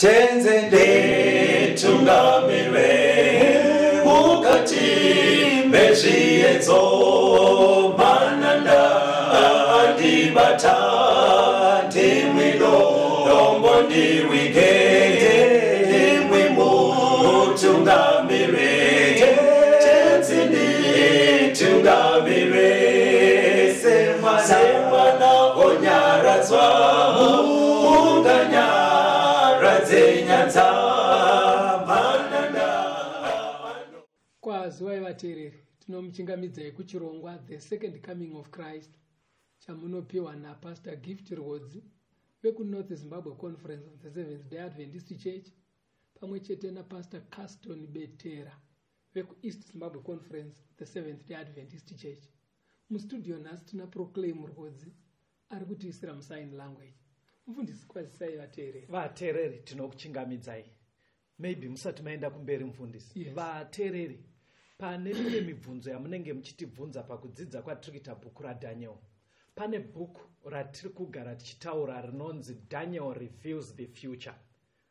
Tenzi nditungamire mukati mezviedzo. Mananda andibata, ndimwi dombo ndiwige, ndimwi mutungamire. Tenzi nditungamire semwana onyaradzwa, munganyaradze nyanza. Mananda. Kwaziwai vateereri, tinomuchingamidzai kuchirongwa The Second Coming of Christ chamunopiwa naPastor Gift Rwodzi vekuNorth Zimbabwe Conference of the Seventh Day Adventist Church, pamwe chete naPastor Caston Betera vekuEast Zimbabwe Conference of the Seventh Day Adventist Church. Mustudio nhasi tina Proclaim Rwodzi ari kutiisira musign language. Mufundisi, kwazisai vateereri. Vateereri, tinokuchingamidzai. Maybe musati maenda kumberi, mufundisi, vateereri, pane mimwe mibvunzo yamunenge muchitibvunza pakudzidza kwatiri kuita bhuku raDaniel. Pane bhuku ratiri kugara tichitaura rinonzi Daniel Reveals the Future,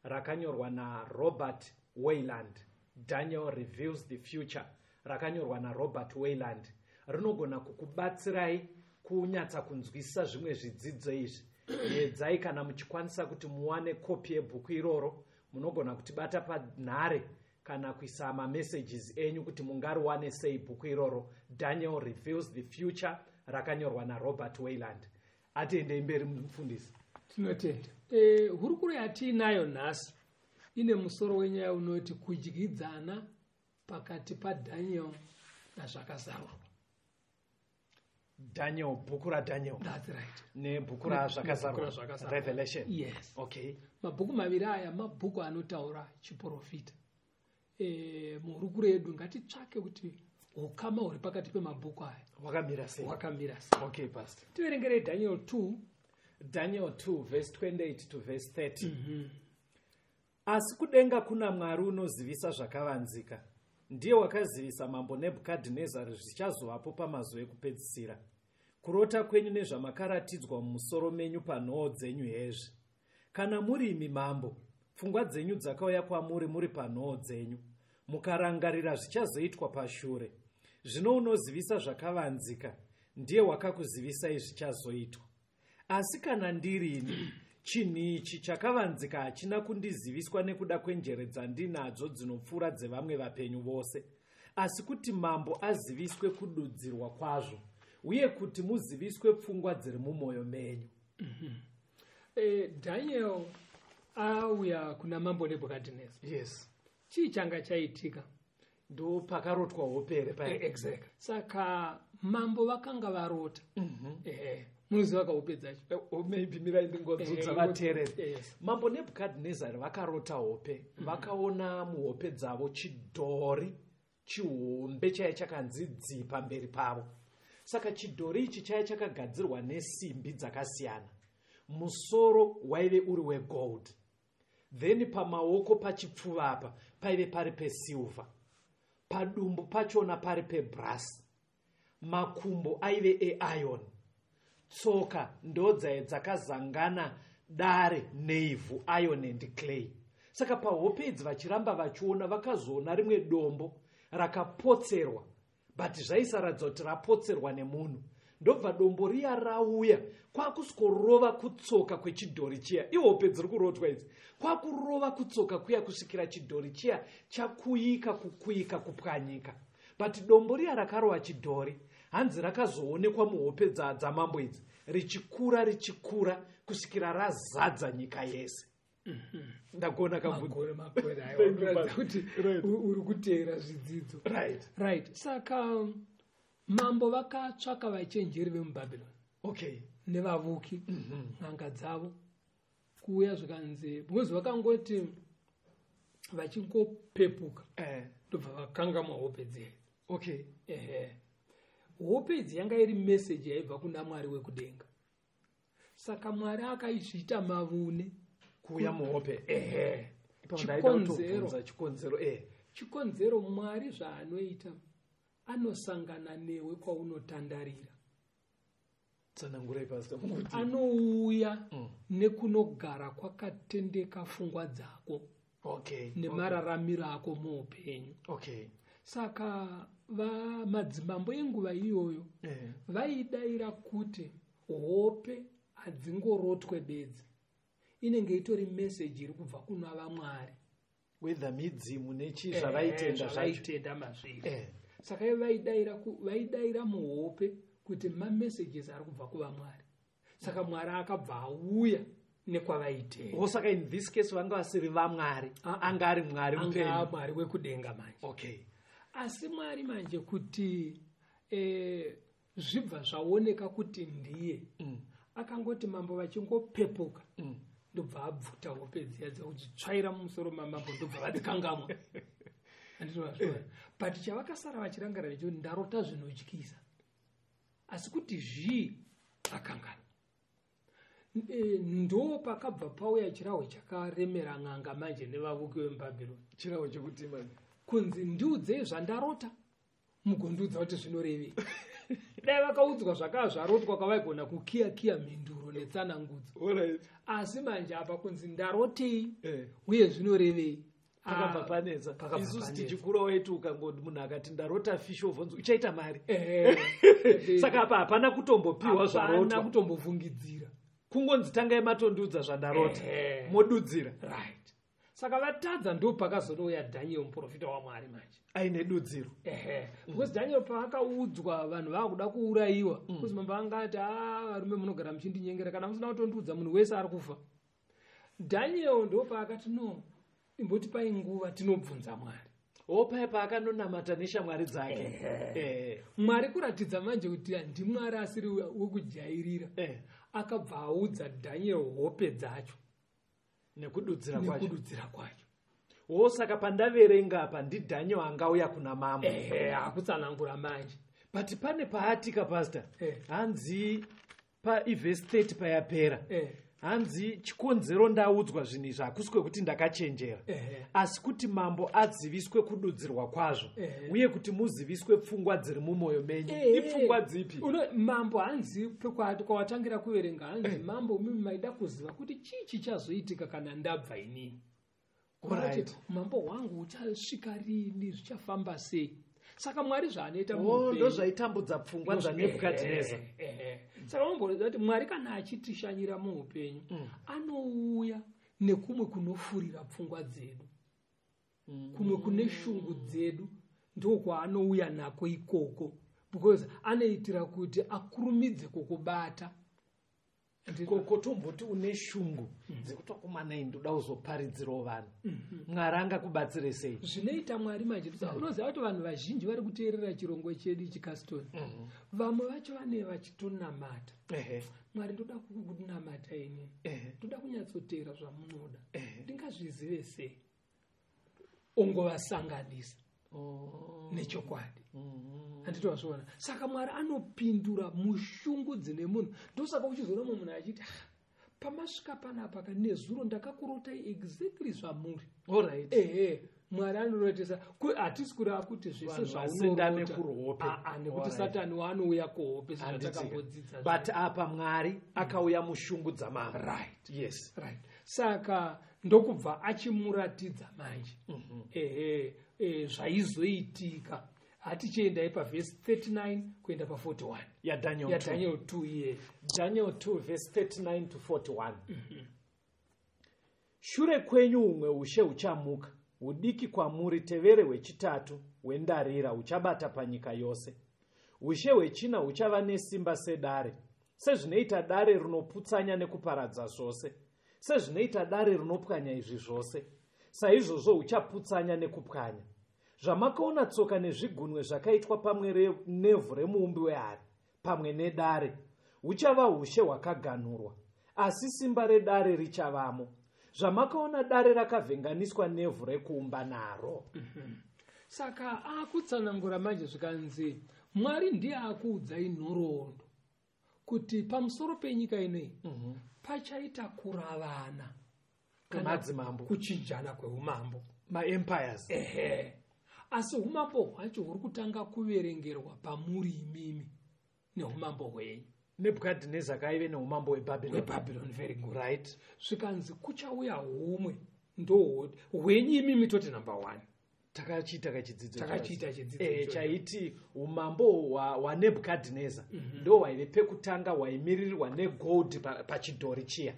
rakanyorwa naRobert Wayland. Daniel Reveals the Future rakanyorwa naRobert Wayland rinogona kukubatsirai kunyatsa kunzwisisa zvimwe zvidzidzo izvi. Edzai kana muchikwanisa kuti muwane kopi yebhuku iroro. Munogona kutibata panhare kana kuisa mamessages enyu kuti mungariwane sei bhuku iroro, Daniel Reveals the Future rakanyorwa naRobert Wayland. Atiendei mberi, mufundisi. Tinotenda. Hurukuro yatiinayo nhasi ine musoro wenyaya unoti kudyidzana pakati paDaniel naZvakazarurwa. Daniel, bhuku raDaniel. That's right. Nebhuku Nebhuku raZvakazarurwa. raZvakazarurwa. Revelation. Yes. Mabhuku maviri aya mabhuku anotaura chiprofita. Muhurukuro yedu ngatitsvake kuti ukama huri pakati pemabhuku aya hwakamira sei. Hwakamira sei. Okay, pastor. Tiverengerei Daniel 2. Daniel 2 verse 28 to verse 30. Asi kudenga kuna Mwari unozivisa zvakavanzika. Ndiye wakazivisa mambo Nebhukadhinezari zvichazovapo pamazuva ekupedzisira. Kurota kwenyu nezvamakaratidzwa mumusoro menyu panhoo dzenyu hezvi: Kana muri imi mambo, pfungwa dzenyu dzakauya kwamuri muri panhoo dzenyu, mukarangarira zvichazoitwa pashure. Zvino unozivisa zvakavanzika ndiye wakakuzivisai zvichazoitwa. Asi kana ndirini, chinhu ichi chakavanzika hachina kundiziviswa nekuda kwenjere dzandinadzo dzinopfuura dzevamwe vapenyu vose, asi kuti mambo aziviswe kududzirwa kwazvo uye kuti muziviswe pfungwa dziri mumwoyo menyu. Daniel auya kuna mambo Nebhukadhineza. Chii changa chaitika? Ndo pakarotwa hope here paya? Exactly. Saka mambo vakanga varota. Munoziva kahope dzacho. Oh, maybe mirai ndingodzudza vateereri. Mambo Nebhukadhinezari vakarota hope. Vakaona muhope dzavo chidhori chihombe chaiya chakanzi dzii pamberi pavo. Saka chidhori ichi chaiya chakagadzirwa nesimbi dzakasiyana. Musoro waive uri wegold, then pamaoko, pachipfuva apa paive pari pesilver, padumbu pachona pari pebrass, makumbo aive eiron, tsoka ndodzai dzakazangana dare neivhu, iron and clay. Saka pahope idzi vachiramba vachiona, vakazoona rimwe dombo rakapotserwa, but zvaisaratidza kuti rapotserwa nemunhu. Ndobva dombo riya rauya kwakusvikorova kutsoka kwechidhori chiya. Ihope dziri kurotwa idzi. Kwakurova kutsoka kuya kusvikira chidhori chiya chakuyika, kukuyika, kupwanyika. But dombo riya rakarova chidhori, hanzi rakazoonekwa muhope dzamambo idzi richikura, richikura kusvikira razadza nyika yese. Ndagona? Makore, makore. Thank you, Aiwa, Pastor. kuti uri kuteera zvidzidzo. Right. Saka mambo vakatsvaka vachenjeri vemuBhabhironi nevavuki, n'anga dzavo, kuuya. Zvikanzi, because vakangoti vachingopepuka, ndobva vakangamwa hope dzedu. Ehe, hope idzi yanga iri meseji yaibva kuna Mwari wekudenga. Saka Mwari akaizviita mavune Kuuya muhope. Ehe. Ipapo ndaida Chikonzero. kutobvunza chikonzero. Chikonzero, Mwari zvaanoita, anosangana newe kwaunotandarira. Tsanangurai, Pastor, mukuti. Anouya nekunogara kwakatendeka pfungwa dzako nemararamiro ako muupenyu. Saka madzimambo enguva iyoyo vaidayira kuti hope hadzingorotwe bedzi, inenge itori meseji iri kubva kuna vamwari. Whether midzimu nechii, zvavaitenda zvacho. Zvavaitenda mazviri. Saka ivo vaidayira muhope kuti mamessages ari kubva kuvamwari. Saka Mwari akabva auya nekwavaitenda. Oh, saka in this case vanga vasiri vamwari, Ah, ah. anga ari Mwari Anga mupenyu. Mwari wekudenga manje. Asi Mwari manje kuti zvibva zvaoneka kuti ndiye, akangoti mambo vachingopepuka, ndobva abvuta hope dziya dzekudzitsvaira mumusoro mamambo, ndobva vadzikangamwa. Handinozviona. But chavakasara vachirangarira ndechekuti ndarota zvinotyisa, asi kuti zvii vakanganwa. Ndo pakabva pauya chirahwe chakaremera n'anga manje nevavuki vemuBhabhironi. Chirahwe chekuti manje? Kunzi ndiudzei zvandarota, mugondiudza kuti zvinorevei. Dai vakaudzwa zvakava zvarotwa, kwavaigona kukiya kiya mhinduro netsanangudzo. Asi manje apa kunzi ndarotei uye zvinorevei. Pakabva Ah, panetsa. pakabva Isusu panetsa. tichikura waiti ukangoti munhu akati ndarota fish, wobvunza uchaita mari. Saka apa hapana kutombopiwa Hapana zvarotwa. kutombofungidzira. Kungonzi tangai matondiudza zvandarota, modudzira. Right, saka vatadza, ndo pakazonouya Dhaniel, muprofita waMwari manje. Aine dudziro. Ehe, because Daniel paakaudzwa vanhu vaakuda kuurayiwa, kuzi mambo angati, a varume, munogara muchindinyengera, kana musina kutondiudza munhu wese ari kufa. Daniel ndo paakati, no, imbotipai nguva tinobvunza Mwari. O, paya paakanonamata neshamwari dzake. Mwari kuratidza manje kuti handimwari asiri wekujairira, akabva audza Daniel hope dzacho Nekududzira kwacho. Nekududzira kwacho. O, saka pandaverenga apa ndiDhaniel angauya kuna mambo. Ehe, akutsanangura manje. But pane paatika, Pastor. Hanzi paivhesi 30 payapera, hanzi chikonzero ndaudzwa zvinhu izvi hakusi kwekuti ndakachenjera, asi kuti mambo aziviswe kududzirwa kwazvo, uye kuti muziviswe pfungwa dziri mumwoyo menyu. Ipfungwa dzipi? Mambo hanzi kwawatangira kuverenga, hanzi mambo, mimi maida kuziva kuti chii chichazoitika kana ndabva inini. Kuti mambo hwangu uchasvika rini, zvichafamba sei. Saka Mwari zvaanoita Oh, muupenyu- ndo zvaitambudza pfungwa dzaNebhukadhineza. Ehe. Saka mamboziva kuti Mwari kana achitishanyira muupenyu, anouya nekumwe kunofurira pfungwa dzedu, kumwe kune shungu dzedu, ndokwaanouya nako ikoko, because anoitira kuti akurumidze kukubata. Kotomboti une shungu dzekuti wakomana, ndoda kuzoparidzirawo vanhu, Mwari angakubatsire sei? Zvinoita Mwari manje, unoziva kuti vanhu vazhinji vari kuteerera chirongo chedu chikastoni, vamwe vacho vane vachitonamata, Mwari, ndoda kunamata ini, ndoda kunyatsoteera zvamunoda, ndingazvizive sei? Ongovasanganisa nechokwadi. Handiti wazviona? Saka Mwari anopindura mushungu dzine munhu. Ndosaka uchizoona mumwe munhu achiti, "Ah, pamasvika panapa ka nezuro ndakakurotai exactly zvamuri." Ehe, Mwari anorotesa. Hatisi kureva kuti zvese Vanhu vasendame zvaunorota kuhope. Ah, ah, nekuti Satani waanouya kuhope sezvatakambodzidza. But apa Mwari akauya mushungu dzamambo. Right. Yes. Right, saka ndokubva achimuratidza manje, ehe, zvaizoitika. Hatichiendai pavhesi 39 kuenda pa41. YaDaniel 2. YaDaniel 2 iye. Daniel 2 verse 39 to 41. Shure kwenyu humwe ushe huchamuka, hudiki kwamuri, tevere hwechitatu hwendarira huchabata panyika yose. Ushe hwechina huchava nesimba sedare, sezvinoita dare rinoputsanya nekuparadza zvose, sezvinoita dare rinopwanya izvi zvose, saizvozvo huchaputsanya nekupwanya. Zvamakaona tsoka nezvigunwe zvakaitwa pamwe nevhu remuumbi wehari pamwe nedare, huchava ushe hwakaganhurwa, asi simba redare richavamo. Zvamakaona dare rakavhenganiswa nevhu rekuumba naro. Saka akutsanangura manje, zvikanzi Mwari ndiye akuudzai nhoroondo kuti pamusoro penyika inoyi pachaita kuravana Kwemadzimambo. Kuchinjana kweumambo. Maempires. Ehe, asi umambo hwacho huri kutanga kuverengerwa pamuri imimi neumambo hwenyu. Nebhukadhineza kaive neumambo hwebhabhironi. Hwebhabhironi, very good. Right. Zvikanzi kuchauya humwe, ndo hwenyu imimi, toti number one. Takachiita kachidzidzo. Takachiita chidzidzo ichocho. Chaiti umambo hwaNebhukadhineza ndo hwaive pekutanga, hwaimiririrwa negold pachidhori chiya.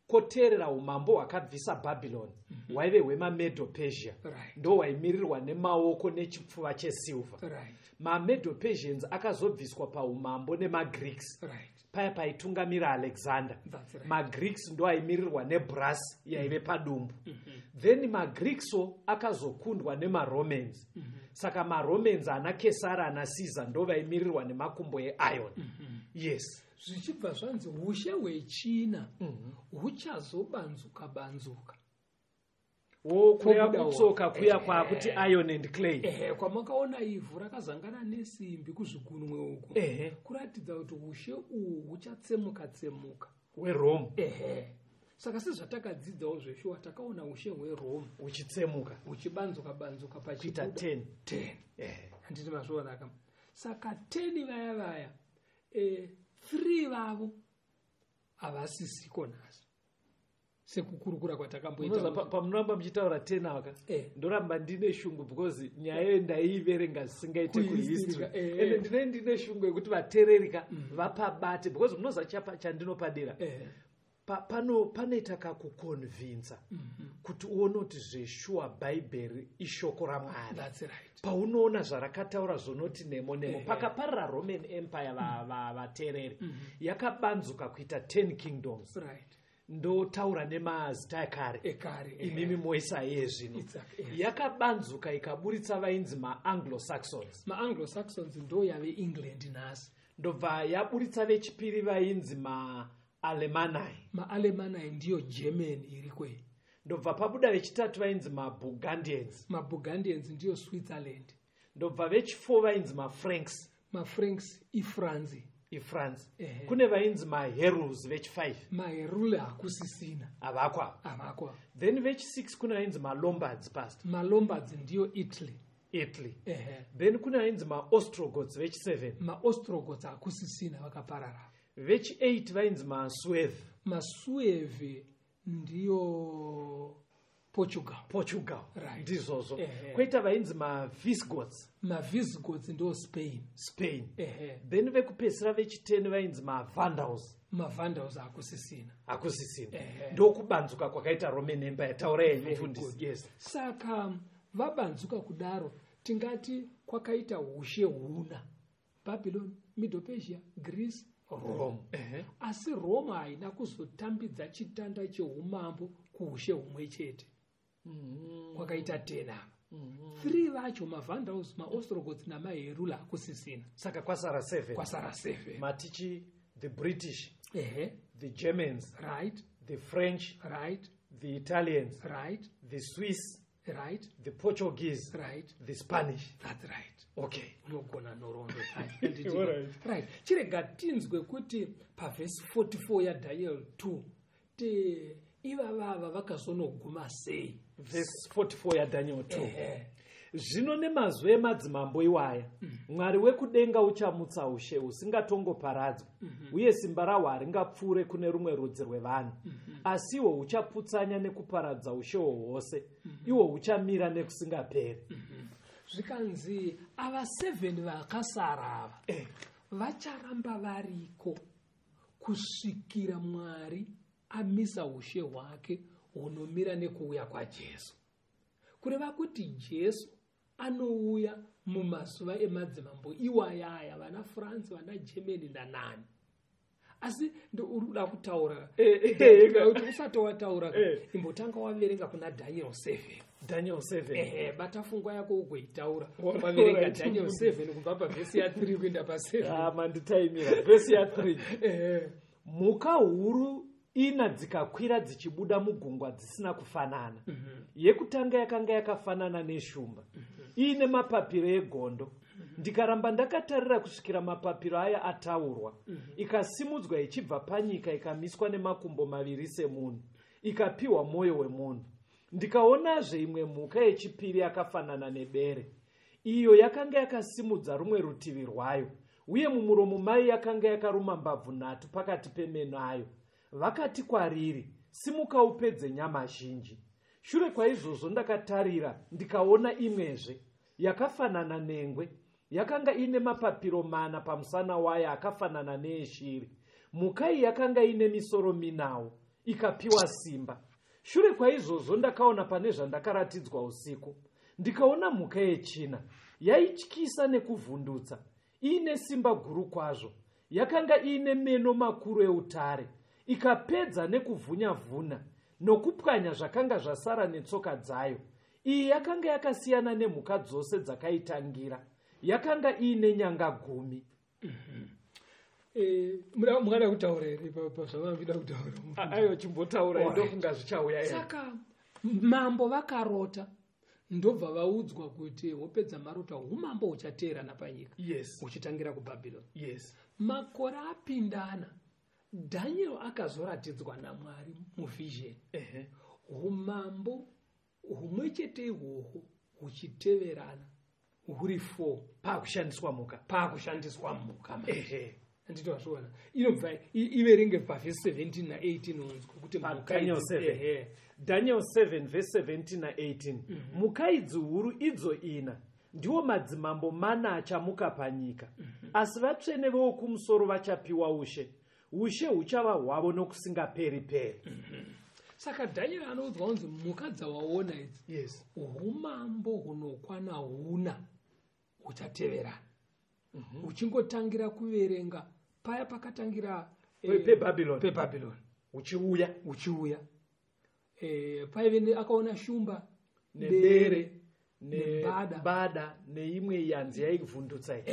Koteerera umambo hwakabvisa Bhabhironi hwaive hwemaMedo Persia. Ndo hwaimirirwa nemaoko nechipfuva chesilver. MaMedo Persians akazobviswa paumambo nemaGreeks paya paitungamira Alexander. That's right. MaGreeks ndo aimirirwa nebrass yaive padumbu. Then maGreekso akazokundwa nemaRomans. Saka maRomans ana Kesara, ana Caesar, ndo vaimirirwa nemakumbo eiron. Yes. Zvichibva zvanzi ushe hwechina huchazobanzuka banzuka. Wo kuya Pobuda kutsoka kuya kwakuti iron and clay. Ehe, kwamakaona ivhu rakazangana nesimbi kuzvigunwe uko. Kuratidza kuti ushe uhu huchatsemuka tsemuka. WeRome. Ehe, saka sezvatakadzidzawo zveshuwa, takaona ushe hweRome uchitsemuka huchibanzuka banzuka kuita pachibuda 10. 10. Handiti mazviona ka? Saka 10 vaya vaya, 3 vavo havasisiko nhasi, sekukurukura kwatakamboita. Unoziva, pamunoramba muchitaura 10 aka, ndoramba ndine shungu because nyaya iyo ndaiiverenga zvisingaite Kuhistory, kuhistory. ka. Ende ndine shungu yekuti vateererika vapabate because munoziva chandinopadera panoita kakuconvinsa kuti uone kuti zveshuwa Bhaibheri ishoko raMwari. That's right. Paunoona zvarakataura zvonoti nemo nemo. Pakaparira Roman Empire, vateereri, yakabanzuka kuita 10 kingdoms. Ndotaura nemazita ekare. Ekare. Imimi moisa iye zvino. Exactly, yes. Yakabanzuka ikaburitsa vainzi maAnglo-Saxons. MaAnglo-Saxons ndo yave England nhasi. Ndobva yaburitsa vechipiri vainzi maAlemanai. MaAlemanai ndiyo Germany iri kwei. Ndobva pabuda vechitatu vainzi maBurgundians. MaBurgundians ndiyo Switzerland. Ndobva vechi4 vainzi maFranks. MaFranks iFrance. IFrance. Kune vainzi maHeruls vechi5. MaHerule hakusisina. Havakwa. Havakwa. Then vechi6 kune vainzi maLombards, past. MaLombards ndiyo Italy. Italy. Then kune vainzi maOstrogoths vechi7. MaOstrogoths hakusisina, vakaparara. Vechi8 vainzi maSueve. MaSueve ndiyo Portugal. Portugal. Ndizvozvo. Kwoita vainzi maVisigoths. MaVisigoths ndo Spain. Spain. Then vekupedzisira vechi10 vainzi maVandals. MaVandals hakusisina. Hakusisina. Ndokubanzuka kwakaita Roman Empire. Taurai henyu, mufundisi. Good. Yes. Saka vabanzuka kudaro, tingati kwakaita ushe huna: Babylon, Middle Persia, Greece, Rome. Rome. Asi Roma haina kuzotambidza chitanda cheumambo kuushe humwe chete. Kwakaita 10 ava, 3 vacho, maVandals, maOstrogoths namaHerula, hakusisina. Saka kwasara 7. Kwasara 7. Matichi the British, the Germans, the French, the Italians, the Swiss, the Portuguese, the Spanish. That's right. Okay. Unogona nhoroondo dzacho. Right, chirega tinzwe kuti pavhesi 44 yaDaniel 2 ti ivavava vakazonoguma sei. Vhesi 44 yaDaniel 2. Zvino nemazuva emadzimambo iwaya, Mwari wekudenga uchamutsa ushe husingatongoparadzwi, uye simba rahwo haringapfuure kune rumwe rudzi rwevanhu. Asi ihwo huchaputsanya nekuparadza ushe hwohwose, ihwo huchamira nekusingaperi. Zvikanzi ava 7 vakasara ava vacharamba variko kusvikira Mwari amisa ushe hwake hunomira nekuuya kwaJesu. Kureva kuti Jesu anouya mumazuva emadzimambo iwayaya, vana France, vana Germany nanani. Asi uri kuda kutaura kuti usati wataura, imbotanga waverenga kuna Daniel 7. Daniel 7. Ehe, bata fungwa yako ugoitaura waverenga Daniel 7 kubva pavhesi ya3 kuenda pa7. Ah, manditaimira vhesi ya3. Mhuka huru ina dzikakwira dzichibuda mugungwa dzisina kufanana. Yekutanga yakanga yakafanana neshumba, iine mapapiro egondo. Ndikaramba ndakatarira kusvikira mapapiro aya ataurwa. Ikasimudzwa ichibva panyika, ikamiswa nemakumbo maviri semunhu, ikapiwa mwoyo wemunhu. Ndikaonazve imwe mhuka yechipiri yakafanana nebere. Iyo yakanga yakasimudza rumwe rutivi rwayo, Uye mumuromo mayo yakanga yakaruma mbabvu nhatu pakati pemeno ayo. Vakati kwariri, simuka upedze nyama zhinji. Shure kwaizvozvo ndakatarira, ndikaona imwezve yakafanana nengwe, yakanga ine mapapiro mana pamusana wayo akafanana neeshiri. Mhuka iyi yakanga ine misoro minawo, ikapiwa simba. Shure kwaizvozvo ndakaona pane zvandakaratidzwa usiku, ndikaona mhuka yechina yaityisa nekuvhundutsa, iine simba guru kwazvo. Yakanga iine meno makuru eutare, ikapedza nekuvhunya-vhuna nokupwanya zvakanga zvasara netsoka dzayo. Iyi yakanga yakasiyana nemhuka dzose dzakaitangira, yakanga iine nyanga 10. Mungada kutaura here pazvamavida kutaura? Aiwa, chimbotaura, ndofunga zvichauya. Saka mambo vakarota, ndobva vaudzwa kuti hope dzamarota umambo huchateerana panyika. Yes. Huchitangira kuBhabhironi. Yes. Makore apindana, Daniel akazoratidzwa naMwari muvision. Umambo humwe chete ihwohwo huchiteverana huri 4. Paakushandiswa mhuka. Paakushandiswa mhuka manje. Handiti wazviona? Inobva iverenge pavhesi 17 na18 unzwe kuti mhuka Daniel idzi- 7. Daniel 7 verse 17 na18. Mhuka idzi huru idzo ina ndiwo madzimambo mana achamuka panyika, asi vatsvene vowokumusoro vachapiwa ushe. Ushe huchava hwavo nokusingaperi-peri. Saka Daniel anoudzwa kunzi mhuka dzawaona idzi, Yes. umambo hunokwana huna huchateverana, huchingotangira kuverenga paya pakatangira peBhabhironi. peBhabhironi Huchiuya huchiuya. Paive akaona shumba, nebere, nembada. Nembada neimwe yanzi yaivhundutsa iyi.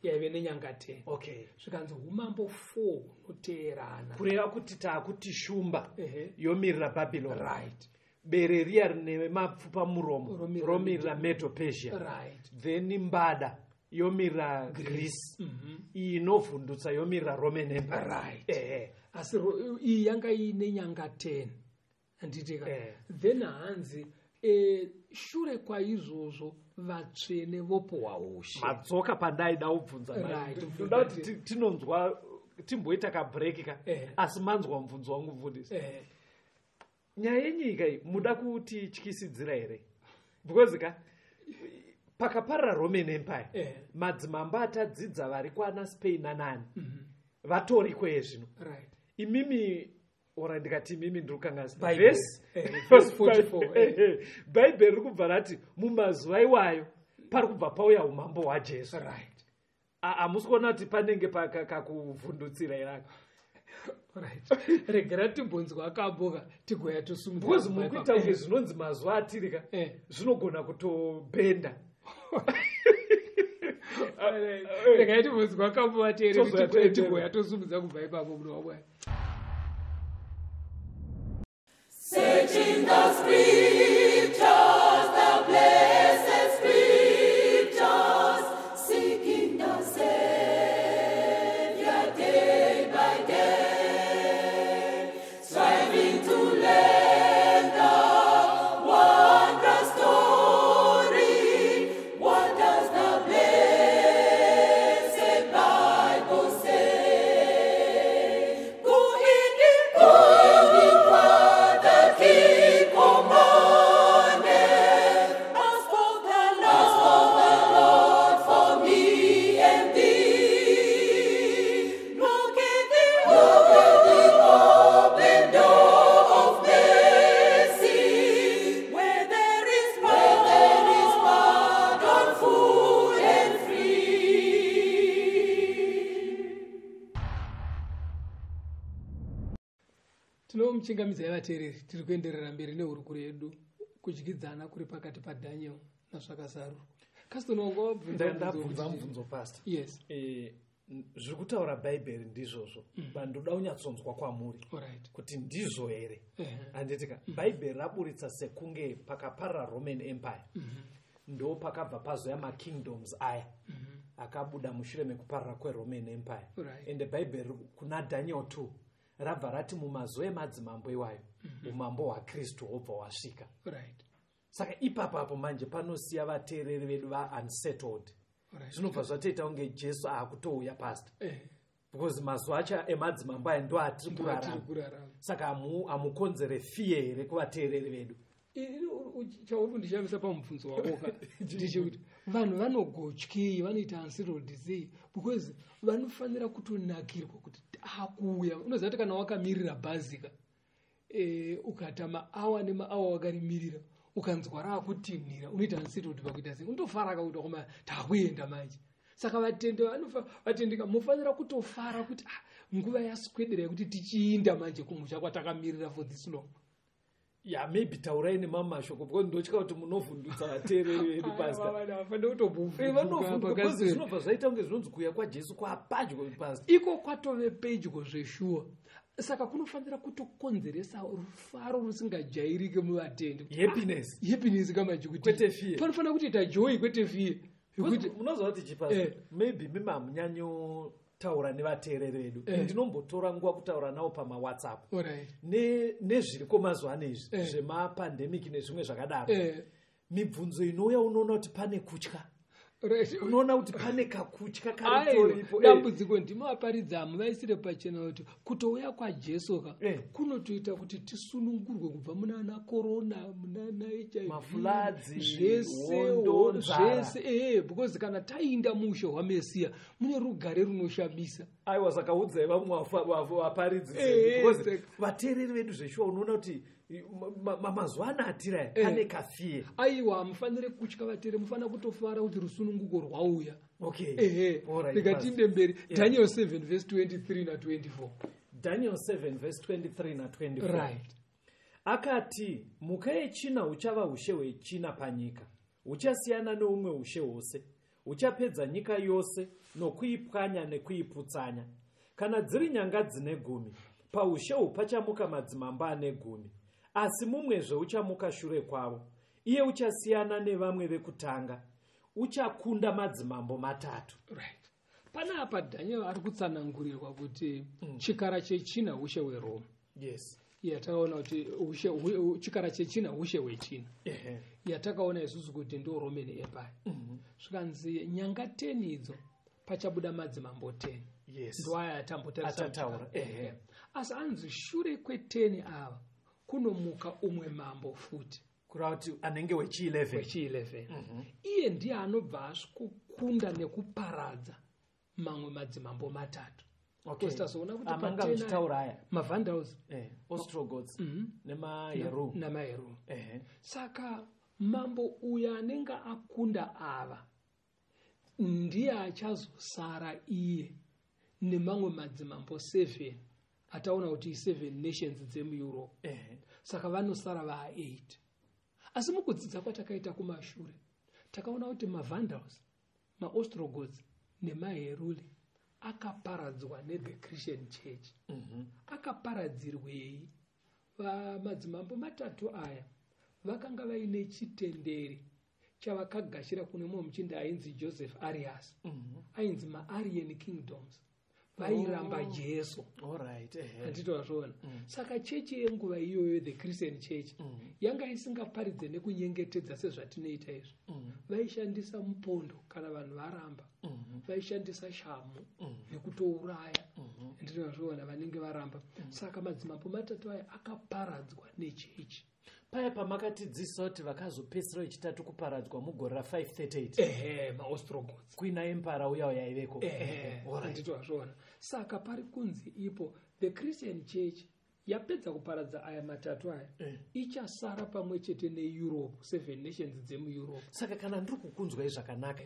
Yaive nenyanga 10. Okay. Zvikanzi umambo 4 hunoteerana. Kureva kuti taakuti shumba yomirira Bhabhironi. Right. Bere riya rine mapfupa muromo Romirira romirira Medo Persia. Right. Then mbada yomirira Greece. Iyi inovhundutsa yomirira Roman Empire. Right. Asi iyi yanga iine nyanga 10. Handiti ka? Then hanzi shure kwaizvozvo vatsvene vopuwa ushe. Madzoka pandaida kubvunza. Right. Ndoda kuti tinonzwa timboita kabreak ka. Asi manzwa mubvunzo wangu mufundisi. Nyaya yenyika iyi muda kutityisidzira here? Because ka pakaparara Roman Empire, madzimambo atadzidza vari kwana Spain nanani vatoriko ezvino. Right. Imimi ora ndikati imimi ndiri kukanganisa. Bible. Verse 44. Bhaibheri riri kubva rati mumazuva iwayo pari kubva pauya umambo hwaJesu. Right. Hamusi kuona kuti panenge kakuvhundutsira here aka? Right. Regera timbonzwa akamboka tigoya tosumudza. Because muri kuita kunge zvinonzi mazuva atirika zvinogona kutobhenda. Regai timbonzwa akambo vateereri Tozoya toenderera. tigoya tosumudza kubva ipapo muno waBwari. Searching the scriptures, the blessed scriptures, seeking the Savior day by day, striving to learn the wondrous story. What does the blessed Bible say? Go in the King commanded. Ask for the Lord for me and thee. Look at the open door of mercy, where there is pardon full and free. Tinomuchingamidzai vateereri, tiri kuenderera mberi nehurukuro yedu kudyidzana kuri pakati paDaniel naZvakazarurwa. Kaston, wanga wabvunza Ndabvunza mubvunzo kuti- mubvunzo pastor. Yes. Zviri kutaura Bhaibheri ndizvozvo, but ndoda kunyatsonzwa kwamuri Alright. kuti ndizvo here. Handiti ka Bhaibheri raburitsa sekunge pakaparara Roman Empire, ndo pakabva pazoya makingdoms aya akabuda mushure mekuparara kweRoman Empire. Right. Ende Bhaibheri kuna Daniel 2 rabva rati mumazuva emadzimambo iwayo umambo hwaKristu hwobva hwasvika. Right. Saka ipapapo manje panosiya vateereri vedu va-unsettled. Zvinobva zvatoita kunge Jesu aakutouya, pastor, because mazuva acho emadzimambo aya ndo atiri kurarama. Saka hamukonzere fear here kuvateereri vedu? Chauri kundishamisa pamubvunzo wakoka ndechekuti vanhu vanogotyei, vanoita unsettled sei? Because vanofanira kutonakirwa kuti akuuya. Unoziva kuti kana wakamirira bhazika, ukata maawa nemaawa wakarimirira, ukanzwa raakutinhira, unoita unsettled pakuita sei? Unotofara kakuti koma takuenda manje. Saka vatende vatendeka mufanira kutofara kuti ah, nguva yaswedera yekuti tichiinda manje kumusha kwatakamirira for this long. Ya, maybe taurai nemamwe mashoko, because ndotya kuti munovhundutsa vateereri vedu, pastor. Vafanira Vanovhunduka because zvinobva zvaita kunge zvinonzi kuuya kwaJesu kwapadyo, pastor. Iko kwatove pedyo zveshuwa, saka kunofanira kutokonzeresa rufaro rusingajairike muvatendi. Happiness. Happiness kamanje kuti Kwete fear. Panofanira kutoita joy, kwete fear, yekuti Munoziva kuti chipastor, maybe mimi hamunyanyotaura nevateereri vedu. Ndinombotora nguva kutaura navo pamaWhatsApp. Nezviriko mazuva ano izvi zvemapandemic nezvimwe zvakadaro, mibvunzo inouya, unoona kuti pane kutya. Unoona kuti pane kakutya Aiwa, karitoripo. Dambudziko ndimovaparidza hamuvaisire pachena kuti kutouya kwaJesu ka kunotoita kuti tisunungurwe kubva munana corona, munana HIV, Mafloods, zvese, hondo, nzara. Zvese, ehe, because kana tainda muushe hwaMesiya mune rugare runoshamisa. Aiwa, saka udzai vamwe vaparidzi, because vateereri vedu zveshuwa unoona kuti mazuva ano atira pane kafear. Aiwa, hamufaniri kutya vateere, mufanira kutofara kuti rusununguko rwauya. Okay. Ehe. Alright, Ndikatinde mberi, Daniel 7 verse 23 na24. Daniel 7 verse 23 na24. Akati, mhuka yechina huchava ushe hwechina panyika, huchasiyana neumwe ushe hwose, huchapedza nyika yose nokuipwanya nekuiputsanya. Kana dziri nyanga dzine 10, paushe uhu pachamuka madzimambo ane 10, asi mumwezve uchamuka shure kwavo. Iye uchasiyana nevamwe vekutanga, uchakunda madzimambo matatu. Right, panapa Daniel ari kutsanangurirwa kuti chikara chechina ushe hweRoma. Yatakaona kuti chikara chechina ushe hwechina, yatakaona isusu kuti ndo Roman Empire. Zvikanzi nyanga 10 idzo, pachabuda madzimambo 10. Ndoaya atambotarisa. Atataura, ehe. Asi anzi shure kwe10 ava kunomuka umwe mambo futi. Kureva kuti anenge wechi11. Wechi11. Iye ndiye anobva asvikokunda nekuparadza mamwe madzimambo matatu. Because tazoona kuti Amanga pa10 muchitaura aya, maVandals, Ostrogoths nemaHeru. NamaHeru. Saka mambo uyu anenge akunda ava ndiye achazosara iye nemamwe madzimambo 7 ataona kuti i7 nations dzemuEurope. Saka vanosara va8. Asi mukudzidza kwatakaita kumashure takaona kuti maVandals, maOstrogoths nemaHeruli akaparadzwa nethe Christian Church. Akaparadzirwei? Madzimambo matatu aya vakanga vaine chitendere chavakagashira kune mumwe muchinda ainzi Joseph Arius, ainzi maArian kingdoms. Vairamba Jesu. Alright, ehe. Handiti wazviona? Saka chechi yenguva iyoyo, the Christian Church, yanga isingaparidze nekunyengetedza sezvatinoita izvi. Vaishandisa mupondo kana vanhu varamba, vaishandisa shamhu nekutouraya, handiti wazviona, vanenge varamba. Saka madzimambo matatu aya akaparadzwa nechechi. Paya pamakatidzidzisa kuti vakazopedzisira vechitatu kuparadzwa mugore ra538. Ehe, maOstrogoths. Kuina empara uya yaiveko. Ehe, handiti wazviona? Saka pari kunzi ipo the Christian Church yapedza kuparadza aya matatu aya, ichasara pamwe chete neEurope, seven nations dzemuEurope. Saka kana ndiri kukunzwai zvakanaka,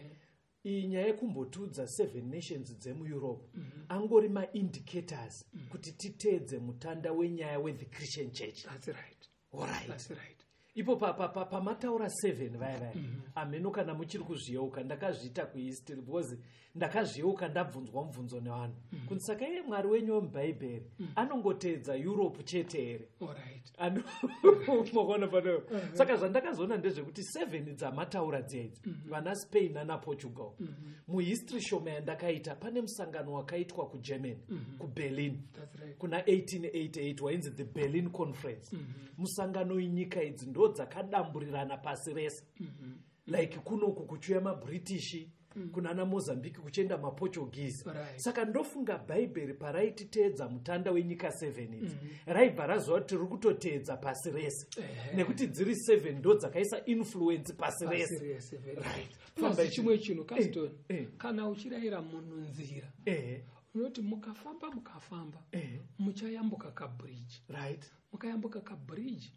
iyi nyaya yekumbotiudza seven nations dzemuEurope angori maindicators kuti titeedze mutanda wenyaya wethe Christian Church. That's right. Alright. That's right. Ipo pamataura 7 vaya vaya, hameno kana muchiri kuzviyeuka, ndakazviita kuhistory because ndakazviyeuka ndabvunzwa mubvunzo nevanhu kunzi, saka iye Mwari wenyu wemubhaibheri anongoteedza Europe chete here? Alright. Makaona pano, saka zvandakazoona ndezvekuti seven dzamataura dzedzi, vana Spain nana Portugal, muhistory shoma yandakaita, pane musangano wakaitwa kuGermany, kuBerlin, That's right. kuna 1888, wainzi the Berlin Conference. Musangano inyika idzi ndo dzakadamburirana pasi rese, like kunoku kuchiuya maBritish. Kunana Mozambique kuchienda maPortuguese. Right. Saka ndofunga Bhaibheri paraititeedza mutanda wenyika 7 idzi, raibva raziva kuti riri kutoteedza pasi rese, nekuti dziri 7 ndo dzakaisa influence pasi Pasi rese. rese, very Right. good. Plus Famba chimwe chinhu, Caston, eh. kana uchirayira munhu nzira, unoti mukafamba, mukafamba, muchayambuka kabridge. Mukayambuka kabridge,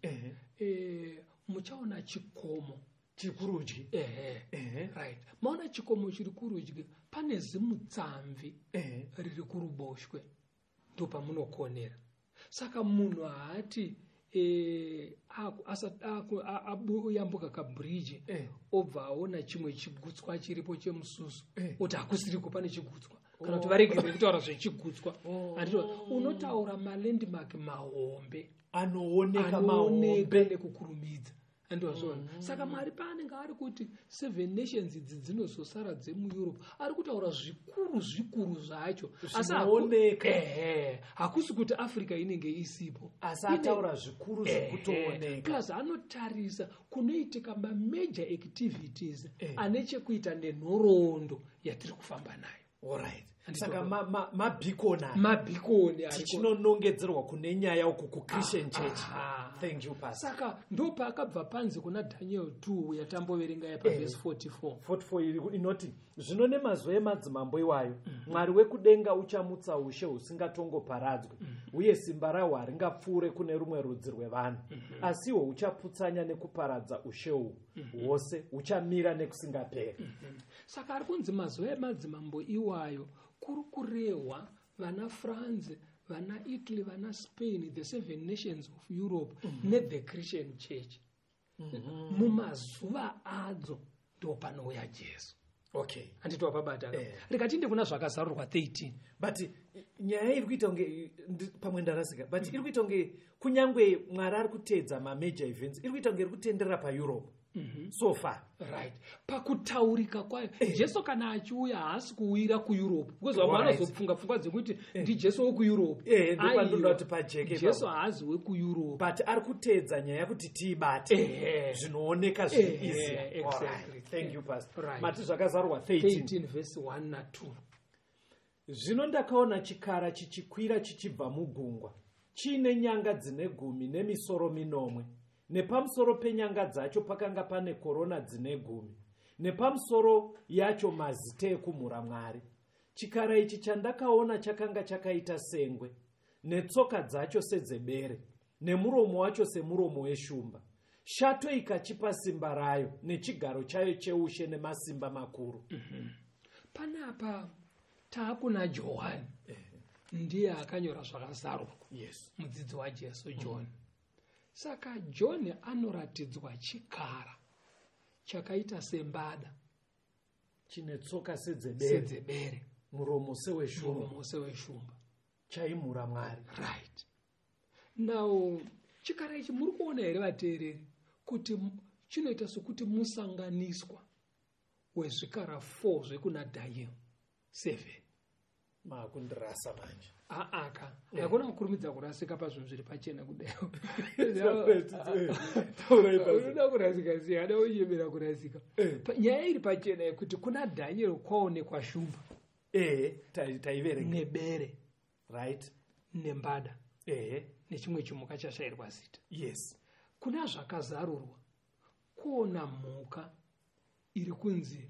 muchaona chikomo. Chikurudyi. Ehe. Right, maona chikomo chiri kurudyi, pane zimutsamvi riri kuruboshwe, ndopamunokonera. Saka munhu haati yambuka kabridge, obva aona chimwe chigutswa chiripo chemususu, oti hakusiriko, pane chigutswa, kana kuti varegere kutaura zvechigutswa. Oh. Handiti unotaura malandmark mahombe anooneka, anooneka mahombe. nekukurumidza, andozvona. Saka Mwari paanenge ari kuti seven nations idzi dzinozosara dzemuEurope, ari kutaura zvikuru zvikuru zvacho. Asi Zvinooneka. Ehe, hakusi kuti Africa inenge isipo. Asi ataura zvikuru zvekutooneka. Plus anotarisa kunoitika mamajor activities ane chekuita nenhoroondo yatiri kufamba nayo. Alright. Handiti Saka mabeacon aya, Mabeacon ariko. tichinonongedzerwa kune nyaya uku kuChristian church. Aha. Thank you, Pastor. Saka ndopaakabva panzi kuna Daniel 2 yatamboverenga yapavhesi 44. 44 inoti, "Zvino nemazuva emadzimambo iwayo, Mwari wekudenga uchamutsa ushe husingatongoparadzwi, uye simba rahwo haringapfuure kune rumwe rudzi rwevanhu, asi ihwo huchaputsanya nekuparadza ushe uhwu hwose, huchamira nekusingaperi." Saka ari kunzi mazuva emadzimambo iwayo kuri kurehwa vana France, vana Italy, vana Spain, the seven nations of Europe nethe Christian church. Mumazuva adzo ndo panouya Jesu. Handiti wapabata? Rikatinde kuna Zvakazarurwa 13. But nyaya iri kuita kunge pamwe ndarasika, but iri kuita kunge kunyange Mwari ari kuteedza mamajor events, iri kuita kunge iri kutenderera paEurope so far. Right, pakutaurika kwayo, Jesu kana achiuya haasi kuuyira kuEurope, because vamwe vanozofunga pfungwa dzekuti ndiJesu wekuEurope. Ndopandoda Aiwa, kuti pajeke Jesu ipapo. haazi wekuEurope. But ari kuteedza nyaya kuti tiibate, zvinooneka zviri easier. Exactly. Alright, thank you, Pastor. Right. Mati Zvakazarurwa 13. 13 verse 1 na2. "Zvino ndakaona chikara chichikwira chichibva mugungwa, chiine nyanga dzine 10 nemisoro minomwe. Nepamusoro penyanga dzacho pakanga pane korona dzine 10, nepamusoro yacho mazita ekumhura Mwari. Chikara ichi chandakaona chakanga chakaita sengwe, netsoka dzacho sedzebere, nemuromo wacho semuromo weshumba. Shato ikachipa simba rayo nechigaro chayo cheushe nemasimba makuru." Panapa taakuna Johani, ndiye akanyora Zvakazarurwa. Mudzidzi waJesu John. Saka John anoratidzwa chikara chakaita sembada, chine tsoka sedzebere, sedzebere, muromo seweshumba, muromo seweshumba, chaimhura Mwari. Right, now chikara ichi muri kuona here, vateereri, kuti chinoita sokuti musanganiswa wezvikara 4 zvekuna Daniel 7? Maakundirasa manje. Aaka, hakuna kukurumidza kurasika pazvinhu zviri pachena kudai. Taurai, Pastor. Unoda kurasika sei? Ada unyemera kurasika. Nyaya iri pachena yekuti kuna Daniel kwaonekwa shumba Taiverenga. nebere nembada nechimwe chimuka chashayirwa zita. Kuna Zvakazarurwa kuona mhuka iri kunzi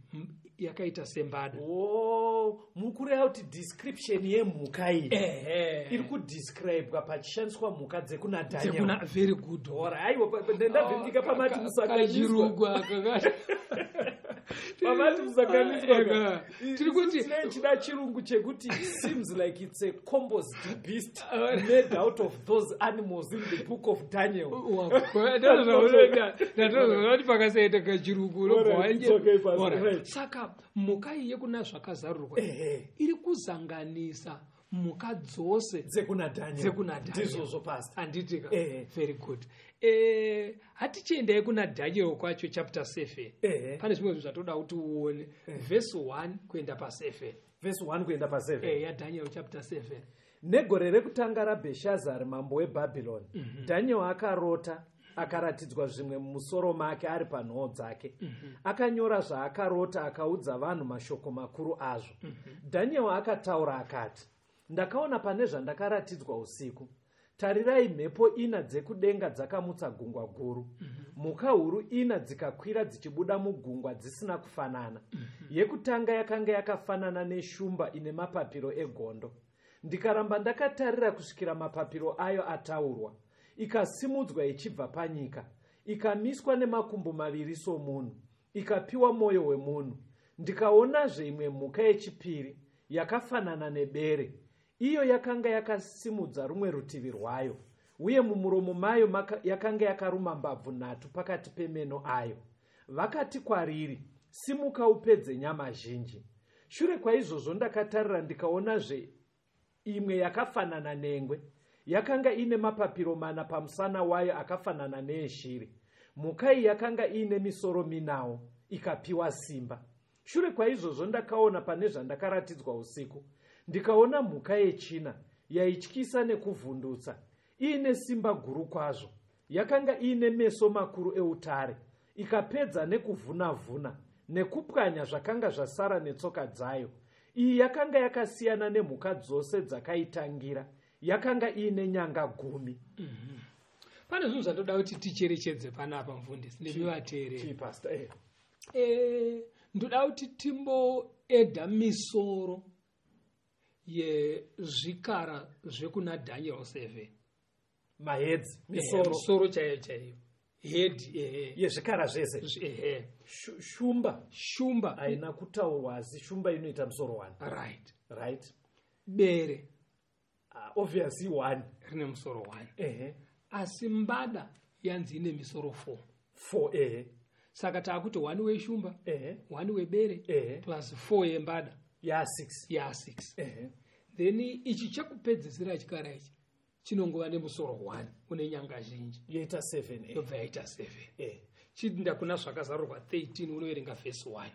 yakaita sembada. Oh, mukureva kuti description yemhuka iyi Ehe. iri kudescribwa pachishandiswa mhuka dzekuna Daniel. Dzekuna, very good. Ora, aiwa, ndavhiringika pamati musanganiswa. Kachirungu aka. Pamati musanganiswa. Eka. Tiri kuti Tine chida chirungu chekuti it seems like it's a composite beast made out of those animals in the Book of Daniel. Ndatozoona kuti pakasaita kachirungu unobva Alright, it's okay, Pastor. Alright. Right. Saka mhuka iyi yekuna Zvakazarurwa iri kuzanganisa mhuka dzose dzekuna Daniel. Dzekuna Daniel. Ndizvozvo, Pastor. Handitika? Very good. Hatichiendai kuna Daniel kwacho, chapter 7. Pane zvimwe zvinhu zvatoda kuti uone, vhesi 1 kuenda pa7. Vhesi 1 kuenda pa7. YaDaniel chapter 7. "Negore rekutanga raBheshazari mambo weBhabhironi, Dhaniel akarota. Akaratidzwa zvimwe mumusoro make ari panhoo dzake. Akanyora zvaakarota, akaudza vanhu mashoko makuru azvo. Dhanieri akataura akati, "Ndakaona pane zvandakaratidzwa usiku. Tarirai, mhepo ina dzekudenga dzakamutsa gungwa guru. Mhuka huru ina dzikakwira dzichibuda mugungwa dzisina kufanana. Yekutanga yakanga yakafanana neshumba ine mapapiro egondo. Ndikaramba ndakatarira kusvikira mapapiro ayo ataurwa. Ikasimudzwa ichibva panyika, ikamiswa nemakumbo maviri somunhu, ikapiwa mwoyo wemunhu. Ndikaonazve imwe mhuka yechipiri yakafanana nebere. Iyo yakanga yakasimudza rumwe rutivi rwayo, uye mumuromo mayo yakanga yakaruma mbabvu nhatu pakati pemeno ayo. Vakati kwariri, 'Simuka upedze nyama zhinji.' Shure kwaizvozvo ndakatarira, ndikaonazve imwe yakafanana nengwe, yakanga ine mapapiro mana pamusana wayo akafanana neeshiri. Mhuka iyi yakanga iine misoro minawo, ikapiwa simba. Shure kwaizvozvo ndakaona pane zvandakaratidzwa usiku, ndikaona mhuka yechina yaityisa nekuvhundutsa, iine simba guru kwazvo. Yakanga iine meso makuru eutare, ikapedza nekuvhuna-vhuna nekupwanya zvakanga zvasara netsoka dzayo. Iyi yakanga yakasiyana nemhuka dzose dzakaitangira, yakanga iine nyanga 10." Pane zvinhu zvandoda kuti ticherechedze panapa, mufundisi, nemi vateereri. Chii, pastor? Ndoda kuti timboedha misoro yezvikara zvekuna Daniel 7. Maheads, misoro. Misoro chaiyo chaiyo, head, ehe. Yezvikara zvese. Ehe. Shumba. Shumba. Haina kutaurwa, asi shumba inoita musoro one. Right. Right. Bere. Obviously one. Rine musoro one. Ehe. Asi mbada yanzi ine misoro 4. Four, ehe. Saka taakuti one weshumba, one webere, plus 4 yembada. Ya 6. Ya 6. Ehe. Then ichi chekupedzisira, chikara ichi, chinongova nemusoro 1 une nyanga zhinji. Yoita 7. Yobva yaita 7. Chinda kuna Zvakazarurwa 13, unoverenga vhesi 1.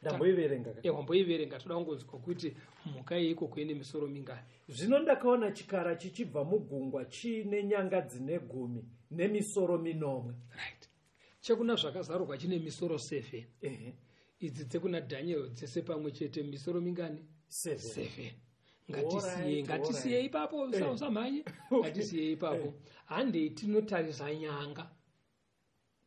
Ndamboiverenga ka. Wamboiverenga. Toda kungonzwa kuti mhuka iyi ikoko ine misoro mingani. Zvino ndakaona chikara chichibva mugungwa chiine nyanga dzine 10 nemisoro minomwe. Right, chekuna Zvakazarurwa chine misoro 7. Ehe. Idzi dzekuna Daniel dzese pamwe chete misoro mingani? 7. 7. Ngatisiye, ngatisiye ipapo. Usamhanye. Ngatisiye ipapo. Handei tinotarisa nyanga.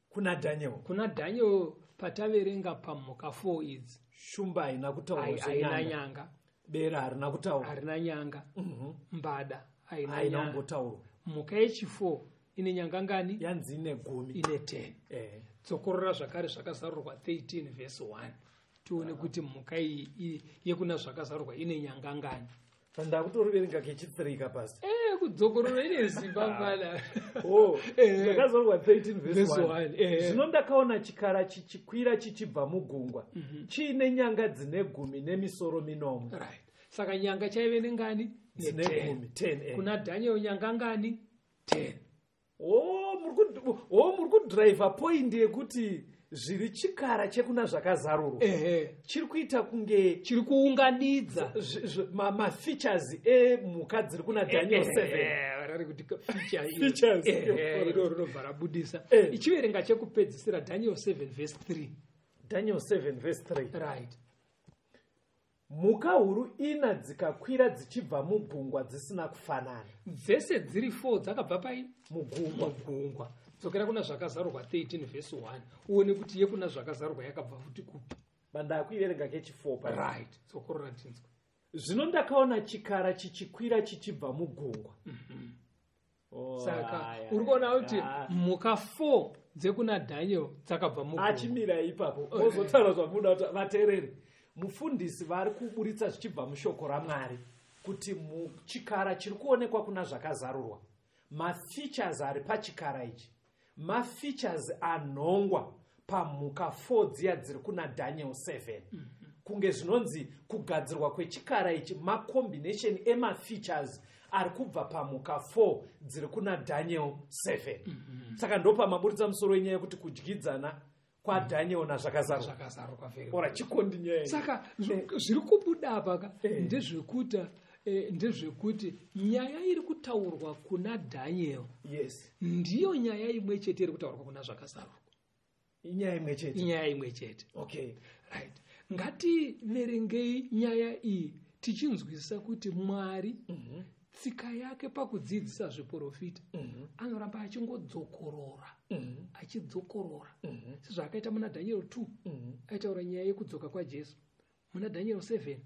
Kuna Daniel. Kuna Daniel, pataverenga pamhuka 4 idzi. Shumba haina kutaurwa. Haina Zvenyanga. nyanga. Bere harina kutaurwa. Harina nyanga. Mbada haina Haina nyanga. kumbotaurwa. Mhuka yechi4 ine nyanga ngani? Yanzi ine 10. Ine 10. Ehe. Dzokorora zvakare Zvakazarurwa 13 vhesi 1, tione kuti mhuka iyi yekuna Zvakazarurwa ine nyanga ngani. Ndakutoriverenga kechi3 pastor. Kudzokorora ine simba mana. Oh, Zvakazarurwa 13 verse Verse 1. 1. Zvino ndakaona chikara chichikwira chichibva mugungwa chiine nyanga dzine 10 nemisoro minomwe. Right, saka nyanga chaive nengani? Dzine Ne 10. 10, 10. Kuna Daniel nyanga ngani? 10. Oh, oh, muri kudhiraivha point yekuti zviri chikara chekuna Zvakazarurwa chiri kuita kunge Chiri kuunganidza mafeatures emhuka dziri kuna Daniel 7. Rari kuti feature iro. Features. Iro rinobva rabudisa. Ichiverenga chekupedzisira, Daniel 7 verse 3. Daniel 7 verse 3. Right. Mhuka huru ina dzikakwira dzichibva mugungwa dzisina kufanana. Dzese dziri 4 dzakabva pai? Mugungwa. Mugungwa. Dzokera kuna Zvakazarurwa 13 verse 1, uone kuti yekuna Zvakazarurwa yakabva futi kupi. Bandakuiverenga kechi4 pa. Right, dzokorora tinzwa. Zvino ndakaona chikara chichikwira chichibva mugungwa. Oh, Saka aya, uri kuona kuti aya. mhuka 4 dzekuna Daniel dzakabva mugungwa. Achimira ipapo, mozotaura zvamunoda kuti vateereri. Mufundisi vari kuburitsa zvichibva mushoko raMwari kuti chikara chiri kuonekwa kuna Zvakazarurwa, mafeatures ari pachikara ichi mafeatures anhongwa pamhuka 4 dziya dziri kuna Daniel 7. Kunge zvinonzi kugadzirwa kwechikara ichi macombination emafeatures ari kubva pamhuka 4 dziri kuna Daniel 7. Saka ndopamaburitsa musoro wenyaya yekuti kudyidzana kwaDaniel naZvakazarurwa. Zvakazarurwa, very Ora, chikondinyaya. Saka zviri kubuda apa ka, ndezvekuti Ndezvekuti nyaya iri kutaurwa kuna Daniel ndiyo nyaya imwe chete iri kutaurwa kuna Zvakazarurwa. Inyaya imwe chete. Inyaya imwe chete. Okay. Right, ngativerengei nyaya iyi tichinzwisisa kuti Mwari tsika yake pakudzidzisa zviprofita anoramba achingodzokorora, achidzokorora, sezvaakaita muna Daniel 2. Aitaura nyaya yekudzoka kwaJesu muna Daniel 7.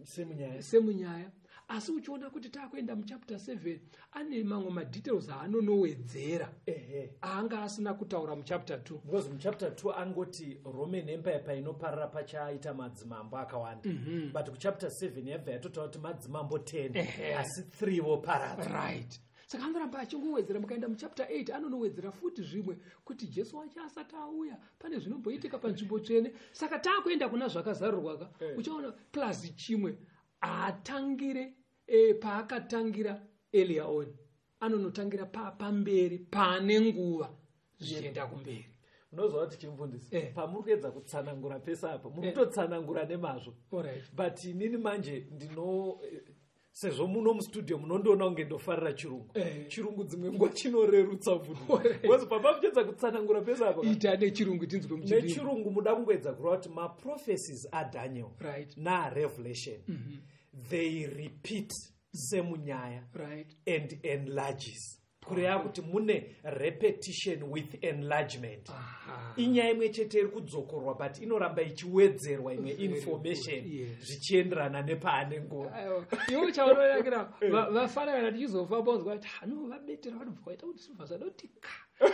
Semunyaya. Semunyaya, asi uchiona kuti taakuenda muchapter 7, ane mamwe madetails aanonowedzera aanga asina kutaura muchapter 2. Because muchapter 2 angoti Roman Empire painoparara pachaita madzimambo akawanda, but kuchapter 7 yabva yatotaura kuti madzimambo 10, asi 3 voparadzwa. Right, saka anoramba achingowedzera. Mukaenda muchapter 8, anonowedzera futi zvimwe kuti Jesu wacho asati auya pane zvinomboitika panzvimbo tsvene. Saka taakuenda kuna Zvakazarurwa ka, uchaona plus chimwe haatangire paakatangira earlier on, anonotangira pamberi pane nguva zvichienda kumberi. Unoziva kuti, chimufundisi, pamuri kuedza kutsanangura pese apa, muri kutotsanangura nemazvo, but inini manje ndino sezvo muno mustudio munondiona kunge ndofarira chirungu. Chirungu dzimwe nguva chinorerutsa, mufundisi, because papa muchiedza kutsanangura pese apa, Ita nechirungu tinzwe muchidimbu. Nechirungu muda kungoedza kureva kuti maprophecies aDaniel naRevelation, they repeat semunyaya and enlarges, kureva kuti mune repetition with enlargement. Inyaya imwe chete iri kudzokorwa, but inoramba ichiwedzerwa imwe Very information good, yes. zvichienderana nepaane nguva. Aiwa, iwe chaunonakira vafana kana tichizofamba unzwa kuti hano vabetera vanobva vaita kuti zvibva zvadoti ka,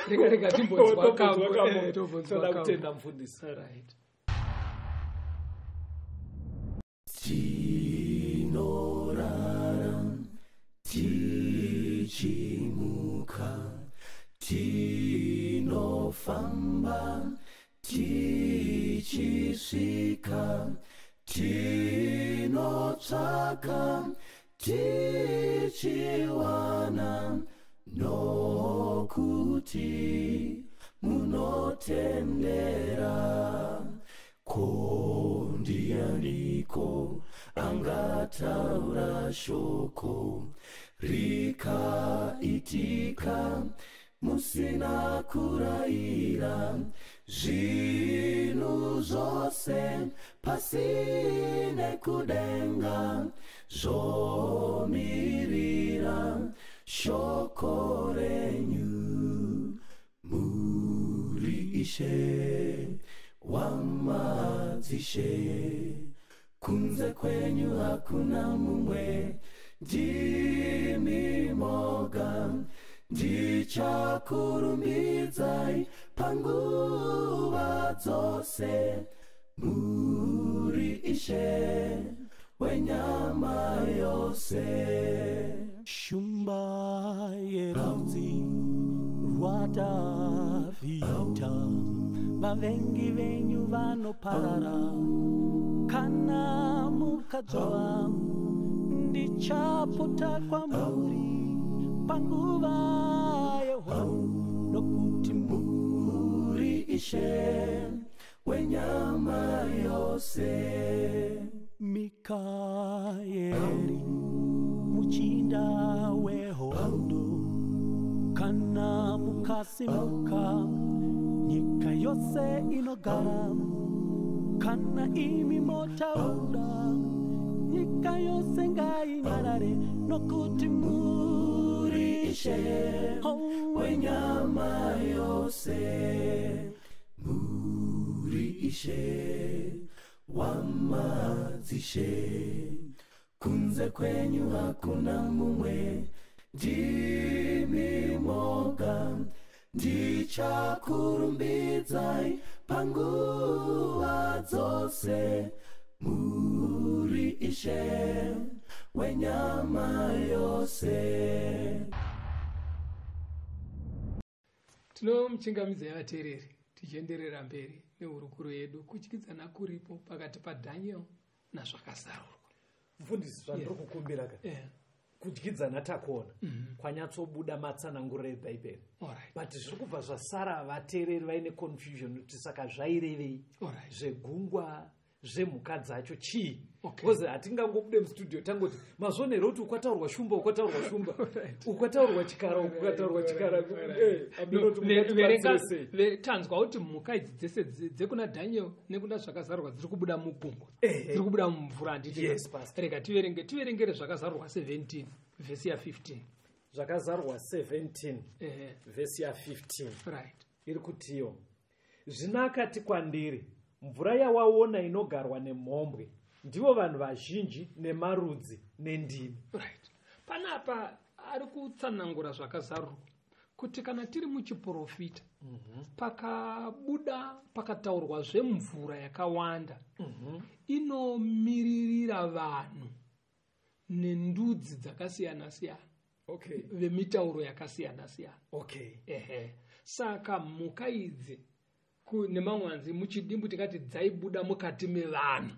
rega rega timbonzwa kambo. Tombonzwa Toda kambo. kutenda, mufundisi. Right. Tinorara tichimuka, tinofamba tichisvika, tinotsvaka tichiwana, nokuti munotendera. Ko ndianiko angataura shoko rikaitika musina kurayira? Zvinhu zvose pasi nekudenga zvomirira shoko renyu. Muri Ishe wamadzishe, kunze kwenyu hakuna mumwe. Ndimi moga ndichakurumbidzai panguva dzose. Muri Ishe wenyama yose. Shumba yerudzi rwaDhavhidha, vavengi venyu vanoparara kana mukadzova. Ndichapota kwamuri panguva yehondo, nokuti Muri Ishe wenyama yose. Mikaeri, muchinda wehondo, kana mukasimuka nyika yose inogara. Kana imi motaura, nyika yose ngainyarare, nokuti muri Ishe Oh, wenyama yose. Muri Ishe wamadzishe, kunze kwenyu hakuna mumwe. Ndimi moga ndichakurumbidzai panguva dzose. Muri Ishe wenyama yose. Tinomuchingamidzai vateereri, tichienderera mberi nehurukuro yedu, kutyidzana kuripo pakati paDaniel naZvakazarurwa. Mufundisi, zvandiri kukumbira ka, kudyidzana takuona kwanyatsobuda matsananguriro eBhaibheri, but zviri kubva zvasara vateereri vaine confusion kuti saka zvairevei, zvegungwa. Zvemhuka dzacho chii? Okay. Because hatingangobude mustudio tangoti mazvonero kuti ukwataurwa shumba, ukwataurwa shumba, ukwataurwa chikara, ukwataurwa chikara. Ameno kuti No, mungatibatsire sei? Tanzwa kuti mhuka idzi dzese dzekuna Daniel nekuna Zvakazarurwa dziri kubuda mugungwa, Ehe. dziri kubuda mumvura, handiti? Yes, Pastor. Rega tiverenge, tiverengere Zvakazarurwa 17 vhesi ya15. Zvakazarurwa 17 Ehe. vhesi ya15 iri kutiyo: "Zvino akati kwandiri, mvura yawaona inogarwa nemhombwe ndivo vanhu vazhinji nemarudzi nendimi." Right, panapa ari kutsanangura Zvakazarurwa kuti kana tiri muchiprofita, pakabuda pakataurwa zvemvura yakawanda, inomiririra vanhu nendudzi dzakasiyana-siyana, vemitauro yakasiyana-siyana. Ehe, saka mhuka idzi nemamwe anzi muchidimbu tikati dzaibuda mukati mevanhu.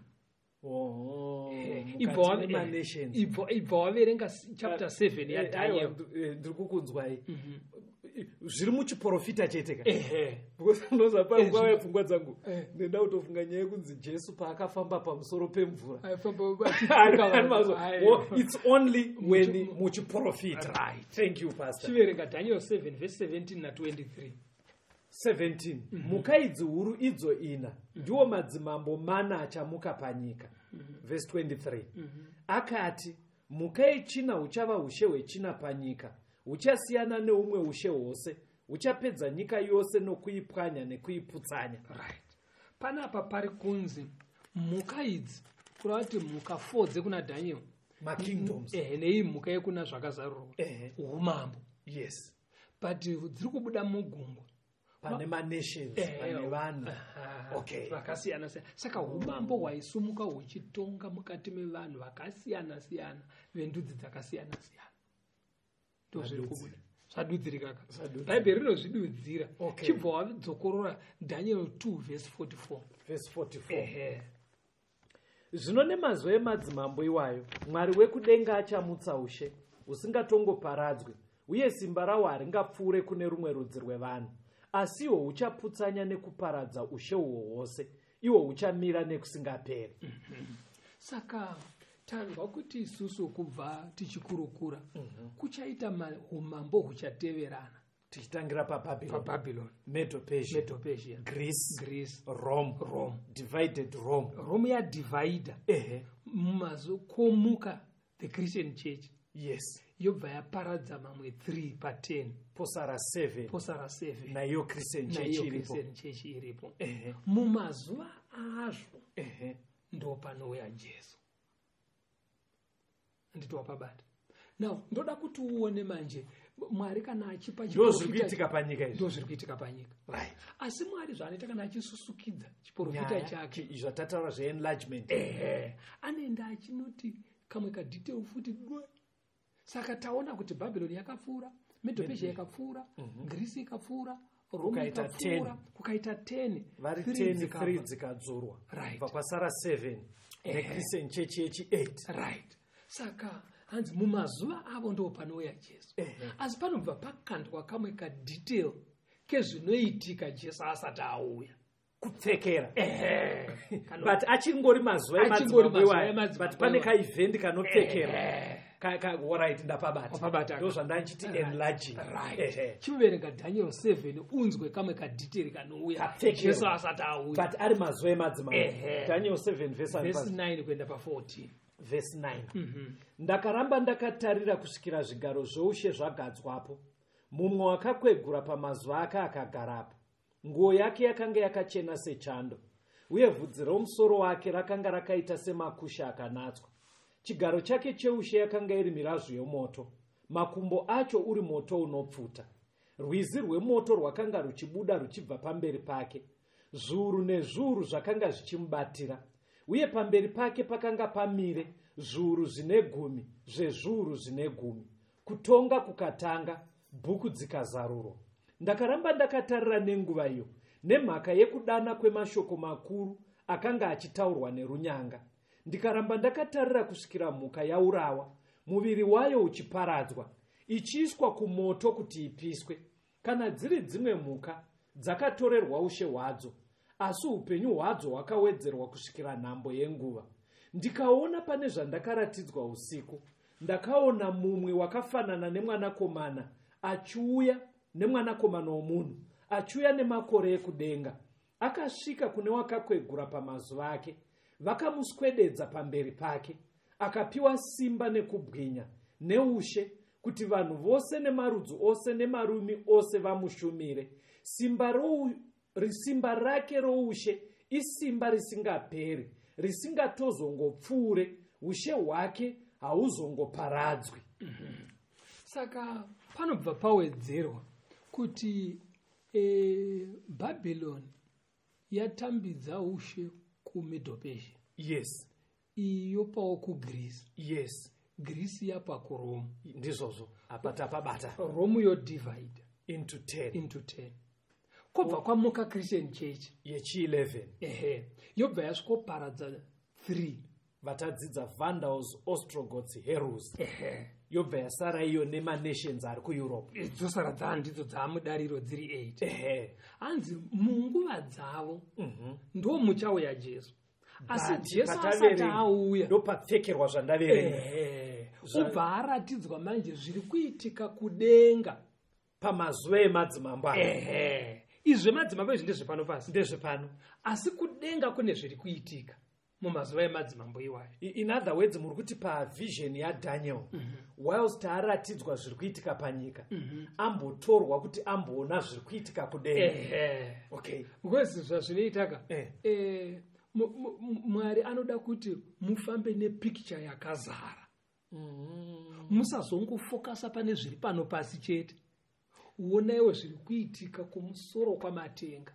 Oho, Ehe, mukati memanations. ibva waverenga chapter 7 yaDaniel. Aiwa, ndiri kukunzwai. Zviri muchiprofita chete ka? Ehe. Because unoziva panguva yepfungwa dzangu ndenda kutofunga nyaya yekunzi Jesu paakafamba pamusoro pemvura. Aifamba Ari achituka mazuva. vanhu. Oh, it's only when muchiprofita. Right. Thank you, Pastor. Chiverenga Daniel 7 verse 17 na23. 17. Mhuka idzi huru idzo ina ndiwo madzimambo mana achamuka panyika. Verse 23. Akati, mhuka yechina huchava ushe hwechina panyika, huchasiyana neumwe ushe hwose, huchapedza nyika yose nokuipwanya nekuiputsanya. Right, panapa pari kunzi mhuka idzi, kureva kuti mhuka 4 dzekuna Daniel, Makingdoms. Ehe, neiyi mhuka yekuna Zvakazarurwa, umambo. But dziri kubuda mugungwa. Pane manations, pane vanhu. Vakasiyana siyana. Saka umambo hwaisumuka huchitonga mukati mevanhu vakasiyana siyana, vendudzi dzakasiyana siyana. Ndozviri kubuda, zvadudzirikaka. Zvadudzirika. Bhaibheri rinozvidudzira. Chibva wadzokorora Daniel 2 verse 44. Verse 44. Ehe. Zvino nemazuva emadzimambo iwayo Mwari wekudenga achamutsa ushe husingatongoparadzwi, uye simba rahwo haringapfuure kune rumwe rudzi rwevanhu, asi ihwo huchaputsanya nekuparadza ushe uhwo hwose, ihwo huchamira nekusingaperi. Saka tanzwa kuti isusu kubva tichikurukura kuchaita umambo huchateverana. Tichitangira paBabylon, PaBabylon, Medo Persia, Medo Persia, Greece, Greece, Rome, Rome. Divided Rome. Rome yadivhaidha. Mumazokomuka the Christian Church, yobva yaparadza mamwe 3 pa10. Posara 7. Posara 7. Naiyo Christian Church Naiyo iripo. Christian Church iripo. Mumazuva azvo ndo panouya Jesu. Handiti wapabata? Now ndoda kuti uone manje Mwari kana achipa Ndo zviri chiprofita- kuitika panyika izvi. Ndo zviri kuitika panyika. Asi Mwari zvaanoita kana achisusukidza chiprofita Nyaya, chake, zvatataura zveenlargement. Ehe, anoenda achinoti kamwe kadetail futi dwe. Saka taona kuti Bhabhironi yakapfuura, Medo-Persia yakapfuura, Greece ikapfuura, Rome Kukaita ikapfuura, 10. kukaita 10. Vari Three 10, dzikabva. 3 dzikadzurwa. Kubva kwasara 7 neChristian Church yechi8. Right, saka hanzi mumazuva avo ndo panouya Jesu. Asi panobva pakandwa kamwe kadetail kezvinoitika Jesu asati auya. Kupfekera. Ehe. But achingori mazuva Achingori emadzimambo mazuva iwayo, emadzimambo but pane iwayo. kaevent kanopfekera. Alright, ndapabata. Wapabata. Ndo zvandanchiti enlarging. Chiverenga Daniel 7 unzwe kamwe kadetail kanouya Kapfekero. Jesu asati auya. But ari mazuva emadzimambo. Daniel 7 verse Verse 9 kuenda pa14. Verse 9. Ndakaramba ndakatarira kusvikira zvigaro zvoushe zvagadzwapo, mumwe wakakwegura pamazuva ake akagarapo. Nguo yake yakanga yakachena sechando, uye vhudzi romusoro wake rakanga rakaita semakushe akanatswa. Chigaro chake cheushe yakanga iri mirazvu yomoto, makumbo acho uri moto unopfuta. Rwizi rwemoto rwakanga ruchibuda ruchibva pamberi pake. Zviuru nezviuru zvakanga zvichimubatira, uye pamberi pake pakanga pamire zviuru zvine gumi zvezviuru zvine gumi. Kutonga kukatanga, bhuku dzikazarurwa. Ndakaramba ndakatarira nenguva iyo nemhaka yekudana kwemashoko makuru akanga achitaurwa nerunyanga. Ndikaramba ndakatarira kusvikira mhuka yaurawa, muviri wayo uchiparadzwa, ichiiswa kumoto kuti ipiswe. Kana dziri dzimwe mhuka, dzakatorerwa ushe hwadzo, Asi upenyu hwadzo hwakawedzerwa kusvikira nhambo yenguva. Ndikaona pane zvandakaratidzwa usiku, ndakaona mumwe wakafanana nemwanakomana achiuya, nemwanakomana womunhu achiuya nemakore ekudenga. Akasvika kune wakakwegura pamazuva ake, vakamuswededza pamberi pake. Akapiwa simba nekubwinya neushe, kuti vanhu vose nemarudzi ose nemarumi ose vamushumire. Simba rake roushe isimba risingaperi, risingatozongopfuure. Ushe hwake hauzongoparadzwi. Saka panobva pawedzerwa kuti Babylon yatambidza ushe kuMedo-Persia. Iyi yopawo kuGreece. Greece yapa kuRome. Ndizvozvo, apa tapabata. Rome yodivide into 10. Into 10. Kwobva kwamuka Christian Church yechi11. Ehe, yobva yasvikoparadza 3. Vatadzidza Vandals, Ostrogoths, Heruls. Yobva yasara iyo nemanations ari kuEurope. Dzosara dzaa ndidzo dzaamudariro dziri 8. Hanzi munguva dzavo ndo muchauya Jesu, asi But Jesu asati pataverenga, auya, ndopapfekerwa zvandaverenga. Ubva aratidzwa manje zviri kuitika kudenga pamazuva emadzimambo aya. Izvi zvemadzimambo izvi ndezvepano pasi. Ndezvepano. Asi kudenga kune zviri kuitika mumazuva emadzimambo iwayo. In other words, muri kuti pavision yaDaniel, whilst aratidzwa zviri kuitika panyika, ambotorwa kuti amboona zviri kuitika kudenga. Okay. Because zvazvinoita ka, Mwari anoda kuti mufambe nepicture yakazara. Musazongofokasa pane zviri pano pasi chete. Uonaiwo zviri kuitika kumusoro kwamatenga.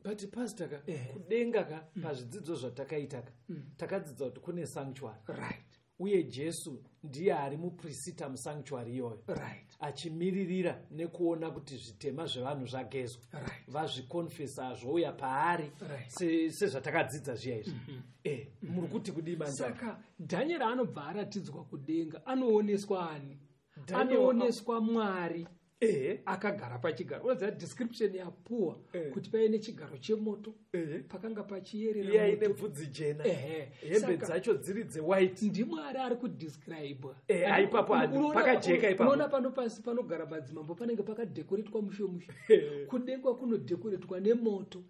But pastor ka, kudenga ka, pazvidzidzo zvatakaita ka, takadzidza kuti kune sanctuary. Uye Jesu ndiye ari muprisita musanctuary iyoyo, achimiririra nekuona kuti zvitema zvevanhu zvagezwa, vazvikonfesa, zvouya paari, sezvatakadzidza zviya izvi. Muri kuti kudii manje? Saka Daniel anobva aratidzwa kudenga, anooneswa ani? Daniel Anooneswa Mwari akagara pachigaro. Unoziva description yapuwa kuti paine chigaro chemoto, pakanga pachiyerera Iye aine moto. bvudzi jena, hembe dzacho dziri dzewhite. Ndimwari ari kudescribwa. Ipapo pakajeka ipapo. Unoona pano pasi panogara madzimambo panenge pakadhekoretwa mushe mushe. Kudenga kunodhekoretwa nemoto.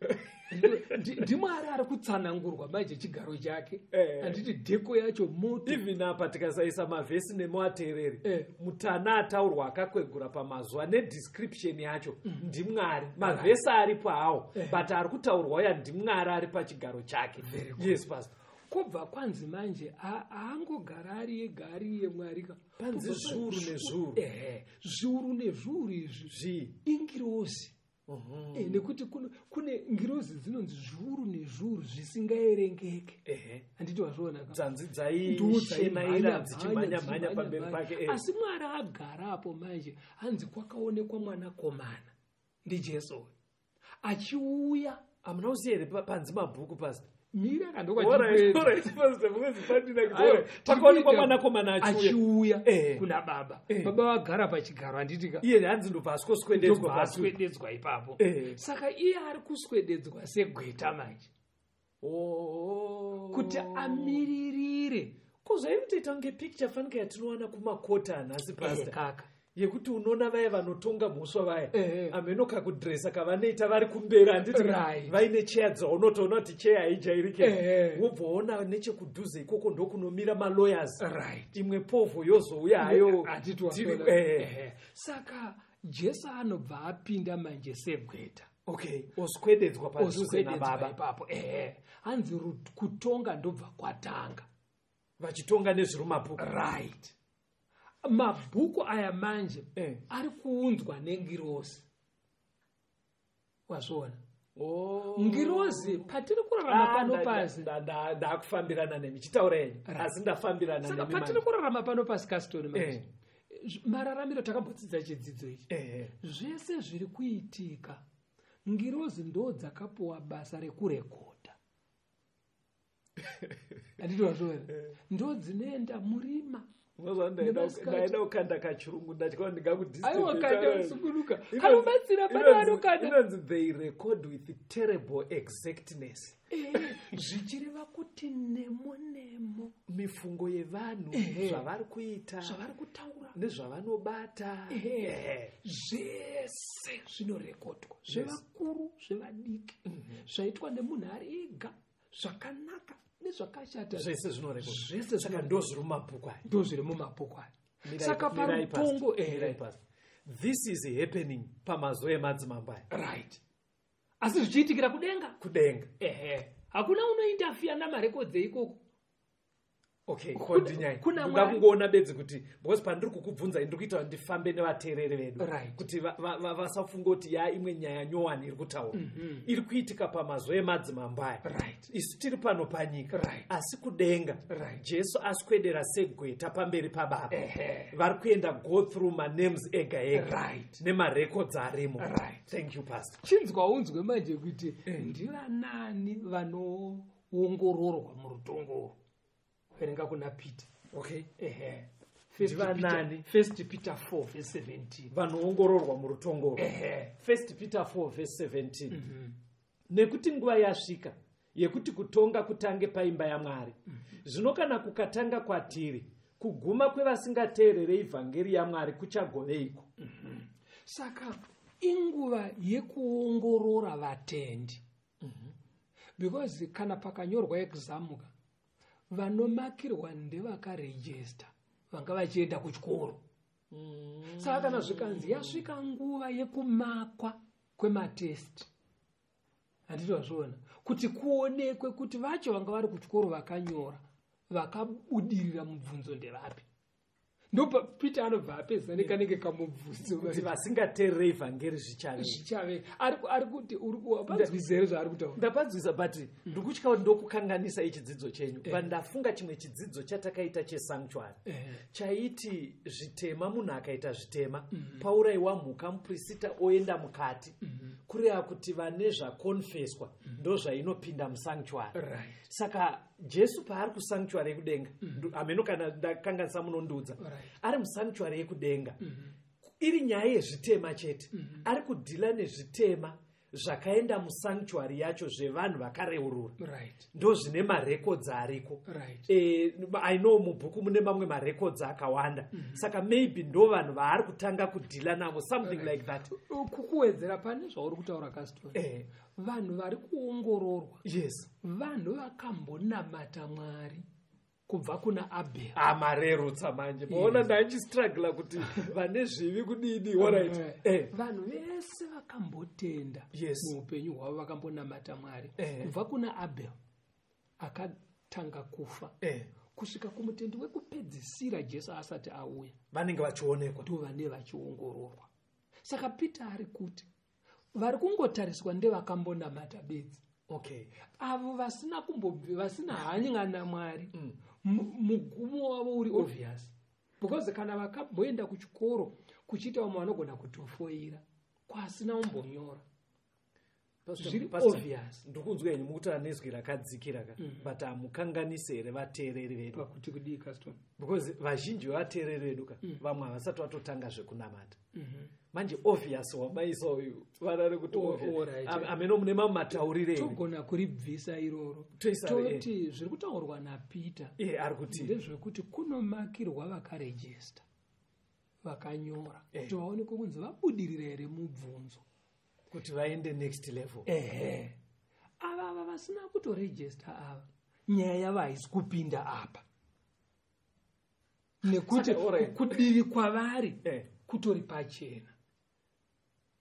Ndimwari ari kutsanangurwa manje chigaro chake. Handiti dheko yacho moto. Even apa tikasaisa mavhesi nemuateereri, mutana ataurwa akakwegura pamazuva nedescription yacho ndimwari. Mavhesi aripo hawo, but ari kutaurwa uya ndimwari ari pachigaro chake. Very good. Yes, pastor. Kubva kwanzi manje haangogara ari ega, ari iye Mwari ka. Panzi Kubva zviuru nezviuru. Zviuru nezviuru izvi Zvii? Ingirozi. Nekuti kune ngirozi dzinonzi zviuru nezviuru zvisingaerengeke. Handiti wazviona ka? Dzanzi Ndo dzaishenaira dzaimhanya, dzichimhanya-mhanya mhanya, pamberi mhanya. pake. Asi Mwari agara apo manje, hanzi kwakaonekwa mwanakomana ndiJesu uyu achiuya. Hamuna kuziya here panzi mabhuku, pastor? Mira Alright, kandokwachipedza. alright, pastor, because pandina kuti, Aiwa, alright, pakaonekwa tiri kuita mwanakomana achiuya. achiuya kuna baba. Baba vagara pachigaro, handiti ka? Iye hanzi ndobva aswededzwa Ndobva pasi. aswededzwa ipapo. Saka iye ari kuswededzwa segweta manje, kuti amiririre. Ko zvainotoita kunge picture fanika yatinowana kumakota anhasi, pastor, Kaka. yekuti unoona vaya vanotonga mhosva vaya, ameno kakudhiresa kavanoita vari kumberi, handiti? Vaine cheya dzaunotoona kuti cheya haijairike. Wobva waona nechekudhuze ikoko ndokunomira malawyers. Imwe povho yozouya hayo. Handiti waona? Saka Jesu anobva apinda manje segweta. Okay, oswededzwa padhuze Oswededzwa nababa. ipapo. Hanzi kutonga ndobva kwatanga. Vachitonga nezviri mumabhuku. Mabhuku aya manje ari kuunzwa nengirozi. Wazviona? Ngirozi patiri kurarama pano pasi. Ndakufambirana nemi, chitaura henyu. Asi ndafambirana Saka nemi patiri manje. kurarama pano pasi, Kasitoni, manje. Mararamiro takambodzidza chidzidzo ichi. Zvese zviri kuitika, ngirozi ndo dzakapuwa basa rekurekodha. Handiti wazviona? Ndo dzinoenda murima. Unozwa Nemasikati. ndaida kukanda kachirungu ndatya kuti Aiwa kanda ndingakudisturbisa. usungunuka kanobatsira pane anokanda. Inonzi they record with terrible exactness. Zvichireva kuti nemo nemo Mifungo yevanhu, zvavari kuita, zvavari kutaura, nezvavanobata. Zvese zvinorekodwa, zvevakuru, zvevadiki, zvaitwa nemunhu ari ega, zvakanaka nezvakashata. Zvese zvinorekodwa. Zvese. Saka ndo zviri mumabhuku aya. Ndo zviri mumabhuku aya. Mirai- Saka mirai parutongo pastor, mirai pastor. This is happening pamazuva emadzimambo aya. Right, asi zvichiitikira kudenga. Kudenga. Ehe, hakuna unointerfere namarekodzi eikoko. Okay, continue. Kuna Ndoda Mwari. kungoona bedzi kuti, because pandiri kukubvunzai ndiri kuita kuti ndifambe nevateereri vedu, kuti vasafunga kuti ya imwe nyaya nyowani iri kutaura iri kuitika pamazuva emadzimambo aya. Isu tiri pano panyika, asi kudenga Jesu aswedera segweta pamberi pababa. Vari kuenda go through manames ega ega nemarekodzi arimo. Thank you, pastor. Chinzwa unzwe manje kuti ndivanani vanoongororwa murutongo urwu. Verenga kuna Peter. Okay. Ehe. Ndivanani? First Peter 4 verse 17. Vanoongororwa murutongo. First Peter 4 verse 17. Nekuti nguva yasvika yekuti kutonga kutange paimba yaMwari. Zvino kana kukatanga kwatiri, kuguma kwevasingateerere ivhangeri yaMwari kuchagoveiko? Saka inguva yekuongorora vatendi, because kana pakanyorwa exam ka, vanomakirwa ndevakarejista vanga vachienda kuchikoro. Saka kana zvikanzi yasvika nguva yekumakwa kwematesti, handiti wazviona kuti kuonekwe kuti vacho vanga vari kuchikoro vakanyora vakabudirira mubvunzo ndevapi? Ndopa Peter anobva apedza nekanenge kamubvunzo. Kuti vasingateerere ivhangeri zvichave Zvichave ari kuti uri panzwisa here zvaari kutaura? Ndapanzwisa, but ndikutya kuti ndokukanganisa ichidzidzo chenyu. But ndafunga chimwe chidzidzo chatakaita chesanctuary chaiti zvitema, munhu akaita zvitema, paurayiwa mhuka, muprista oenda mukati, kureva kuti vane zvakonfeswa ndo zvainopinda musanctuary. Saka Jesu paari kusanctuary yekudenga, hameno kana ndakanganisa, munondiudza. Ari musanctuary yekudenga, iri nyaya yezvitema chete, ari kudhila nezvitema zvakaenda musanctuary yacho zvevanhu vakareurura. Ndo zvine marekodzi ariko. I know mubhuku mune mamwe marekodzi akawanda. Saka maybe ndo vanhu vaari kutanga kudhila navo, something like that. Kukuwedzera pane zvauri kutaura, Caston, vanhu vari kuongororwa vanhu vakambonamata Mwari kubva kuna Abheri. Amarerutsa manje, maona, ndaichistrugla kuti vane zvivi kudini. Alright. Vanhu vese vakambotenda muupenyu hwavo, vakambonamata Mwari kubva kuna Abel akatanga kufa kusvika kumutendi wekupedzisira Jesu asati auya, vanenge vachionekwa. Ndo vane vachiongororwa. Saka Peter ari kuti vari kungotariswa ndevakambonamata bedzi. Avo vasina kumbobvi, vasina hanya naMwari, mugumo wavo uri obvious, because kana vakamboenda kuchikoro kuchiita vamwe vanogona kutofoira kwasina umbonyora. Zviri Pastor, obvious. Ndikunzwa henyu mukutaura nezwi rakadzikira ka, but hamukanganisi here vateereri vedu? Pakuti kudii, Caston? Because vazhinji vevateereri vedu ka, vamwe havasati vatotanga zvekunamata. Manje obvious wamaisa uyu vana rekuti obvious. Alright. Hameno mune mamwe mataurire here. Togona kuribvisa iroro. Toisa, Toti zviri kutaurwa naPeter Iye ari kuti ndezvekuti kunomakirwa vakarejista, vakanyora, kuti vaonekwe kunzi vabudirira here mubvunzo, kuti vaende next level. Ehe, ava vasina kutorejista ava, nyaya yavo haisi kupinda apa nekuti Saka, alright. kudivi kwavari kutori pachena.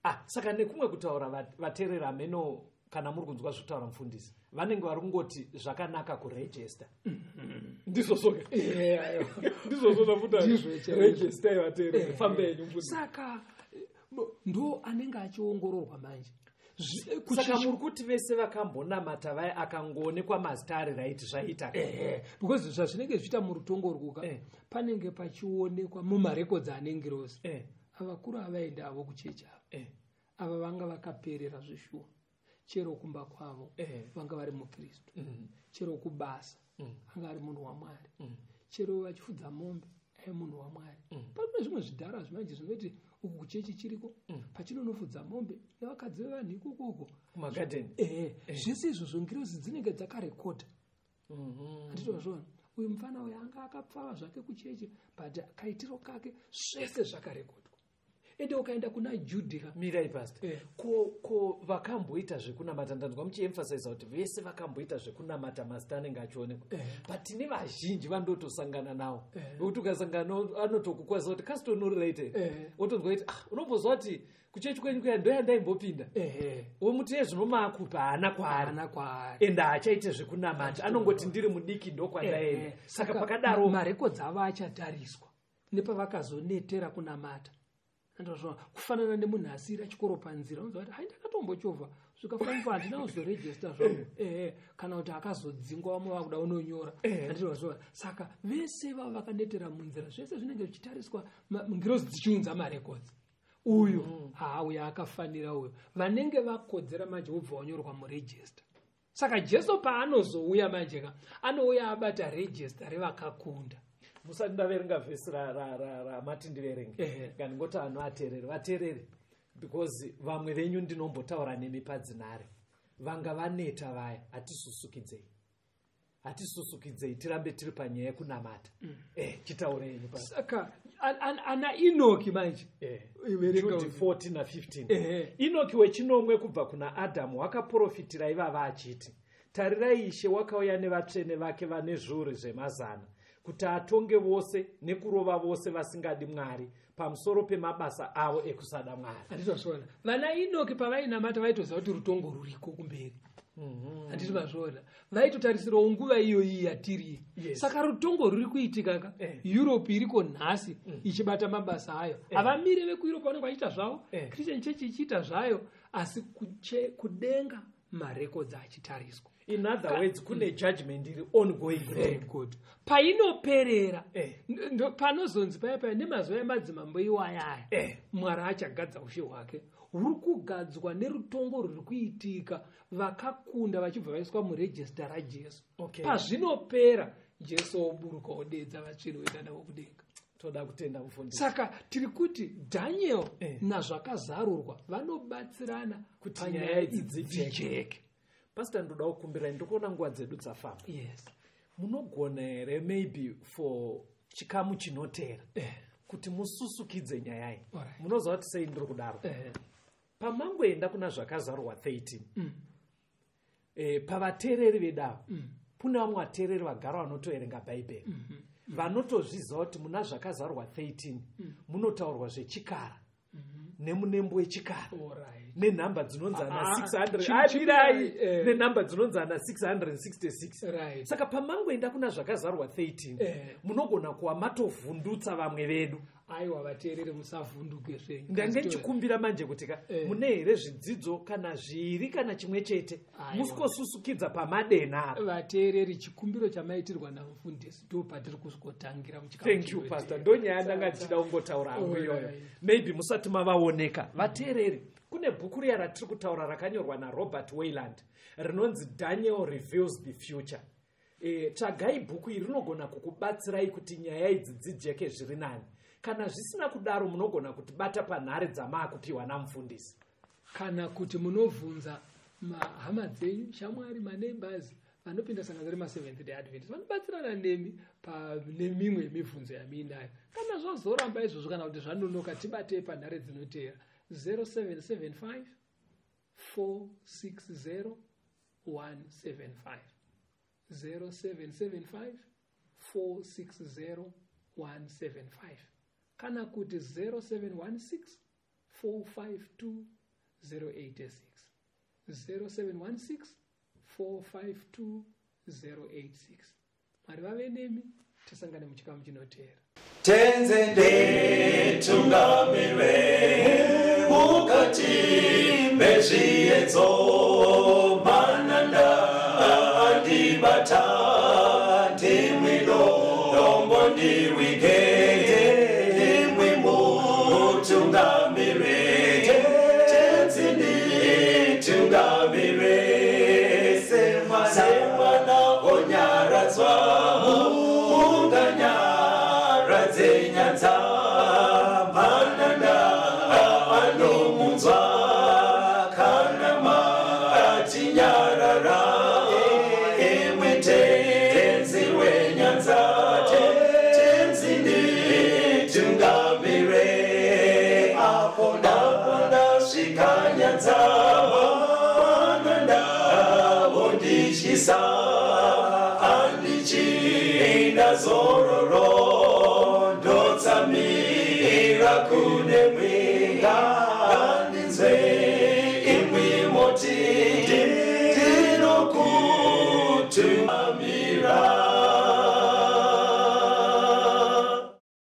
Ah, saka nekumwe kutaura, vateereri, hameno kana muri kunzwa zvekutaura mufundisi, vanenge vari kungoti zvakanaka kurejista, ndizvozvo ndizvozvo. Ndizvo chaizvo. Zvafutarejistai vateereri, fambe henyu mufundisi. Saka ndo anenge achiongororwa manje. Saka muri kuti vese vakambonamata vaya, akangoonekwa mazita ari right, zvaita? Ehe, because zvazvinenge zviita murutongo rwuka, panenge pachionekwa mumarekodzi anengirozi, avakuru avaenda avo kuchechi ava, ava vanga vakaperera zvishuwa, chero kumba kwavo vanga vari mukristu, chero kubasa anga ari munhu waMwari, chero vachifudza mombe Munhu waMwari. Pane zvimwe zvidhara zvimanje zvinoti uku kuchechi chiriko, pachinonofudza mombe nevakadzi vevanhu ikokoko kumagadheni. Zvese izvozvo ngirozi dzinenge dzakarekodha. Handitozviona, uyu mufana uyu anga akapfava zvake kuchechi, but kaitiro kake zvese zvakarekodwa. Ende ukaenda kuna Judhika. Mirai, pastor. Ko vakamboita zvekunamata, ndanzwa muchiemphasiza kuti vese vakamboita zvekunamata mazita anenge achionekwa, but tine vazhinji vandotosangana navo vekuti ukasangana navo anotokukwanisa kuti kasitonoriraite, wotonzwa kuti, ah, unombozwa kuti kuchechi kwenyu kuya ndoyandaimbopinda, womuti yezvino maakupa haana kwaari. Haana kwaari. Ende haachaite zvekunamata, anongoti ndiri mudiki ndokwandaenda. Saka pakadaro Marekodzi avo achatariswa nepavakazonetera kunamata. Andozvo kufanana nemunhu asiyira chikoro panzira, unonzwa kuti hai, ndakatombochovha svika form four, handina kuzorejista zvangu, ehe, kana kuti akazodzingwa, vamwe vakuda unonyora. Handizvozvo. Saka vese vavo vakanetera munzira, zvese zvinenge zvichitariswa, ngirozi dzichiunza marekodzi, uyu haa, uyu akafanira, uyu vanenge vakodzera manje wobva wanyorwa murejista. Saka Jesu paanozouya manje ka, anouya abata rejista revakakunda. Musati ndaverenga vhesi ramati ndiverenge, ngandingoti vanhu vateerere, vateerere, because vamwe venyu ndinombotaura nemi padzinhare, vanga vaneta vaya. Hatisusukidzei, hatisusukidzei, tirambe tiri panyaya yekunamata. Chitaurei. Saka ana Inoki manje. Verenga. Jude 14 na15. Ehe. Inoki wechinomwe kubva kuna Adhamu wakaprofitira ivava achiti, "Tarirai, Ishe wakauya nevatsvene vake vane zviuru zvemazana kuti atonge vose nekurova vose vasingadi Mwari pamusoro pemabasa avo ekusada Mwari." Handiti vana Inoki pavainamata vaitoziva kuti rutongo ruriko kumberi? Handiti mazviona, vaitotarisirawo nguva iyoyi yatiri. Saka rutongo ruri kuitika ka. Europe iriko nhasi ichibata mabasa ayo. Havamire vekuEurope, vanenge vachiita zvavo, Christian Church ichiita zvayo, asi kudenga marekodzi achitariswa. In other words, kune judgment iri ongoing. Very good. Painoperera, panozonzi paya paya nemazuva emadzimambo iwayaya, Mwari achagadza ushe hwake huri kugadzwa nerutongo rwuri kuitika, vakakunda vachibva vaiswa murejista raJesu. Pazvinopera, Jesu oburuka, odedza vatsvene, oenda navo kudenga. Toda kutenda, mufundisi. Saka tiri kuti Daniel nazvakazarurwa vanobatsirana kuti panyaya nyaya idzi idzi dzijeke. dzijeke. Pastor, ndoda kukumbirai, ndikuona nguva dzedu dzafamba. Yes. Munogona here maybe for chikamu chinotera kuti mususukidze nyaya iyi? Alright. Munoziva kuti sei ndiri kudaro? Pamangoenda kuna Zvakazarurwa 13, pavateereri vedavo, kune vamwe vateereri vagara vanotoverenga Bhaibheri, vanotozviziva kuti muna Zvakazarurwa 13 munotaurwa zvechikara nemunembo wechikara nenhamba dzinonzi ana Ah, 600 chimirai, amirai, nenhamba dzinonzi ana 666. Saka pamangoenda kuna Zvakazarurwa 13, munogona kuva matovhundutsa vamwe vedu. Aiwa, vateereri, musavhunduke zvenyu. Ndange ndichikumbira manje kuti ka, mune here zvidzidzo kana zviri kana chimwe chete, Aiwa. musikosusukidza pamadena apa? Vateereri, chikumbiro chamaitirwa namufundisi ndo patiri kusvikotangira muchikamu Thank you, chinoteera. pastor. Ndonyaya ndanga ndichida kungotaura hangu iyoyo. Maybe musati mavaoneka, vateereri, kune bhuku riya ratiri kutaura rakanyorwa naRobert Wayland rinonzi Daniel Reveals the Future. Tsvagai bhuku iri, rinogona kukubatsirai kuti nyaya idzi dzijeke zviri nani. Kana zvisina kudaro, munogona kutibata panhare dzamaakupiwa namufundisi. Kana kuti munovhunza mahama dzenyu, shamwari, maneighbors vanopinda sangano remaSeventh Day Adventist, vanobatsirana nemi pane mimwe yemibvunzo yamuinayo. Kana zvazoramba izvozvo kana kuti zvanonoka, tibatei panhare dzinoteera: 0775 460 175, 0775 460 175, kana kuti 0716 452 086, 0716 452 086. Mwari vave nemi, tisangane muchikamu chinoteera. Tenzi nditungamire mukati mezviedzo, mananda andibata, ndimwi dombo ndiwige, ndimwi mutungamire. Tenzi nditungamire semwana onyaradzwa, munganyaradze. Andiponesa andichina zororo ndotsamira kune mwinga andinzwe imwi moti ndinokutumamira.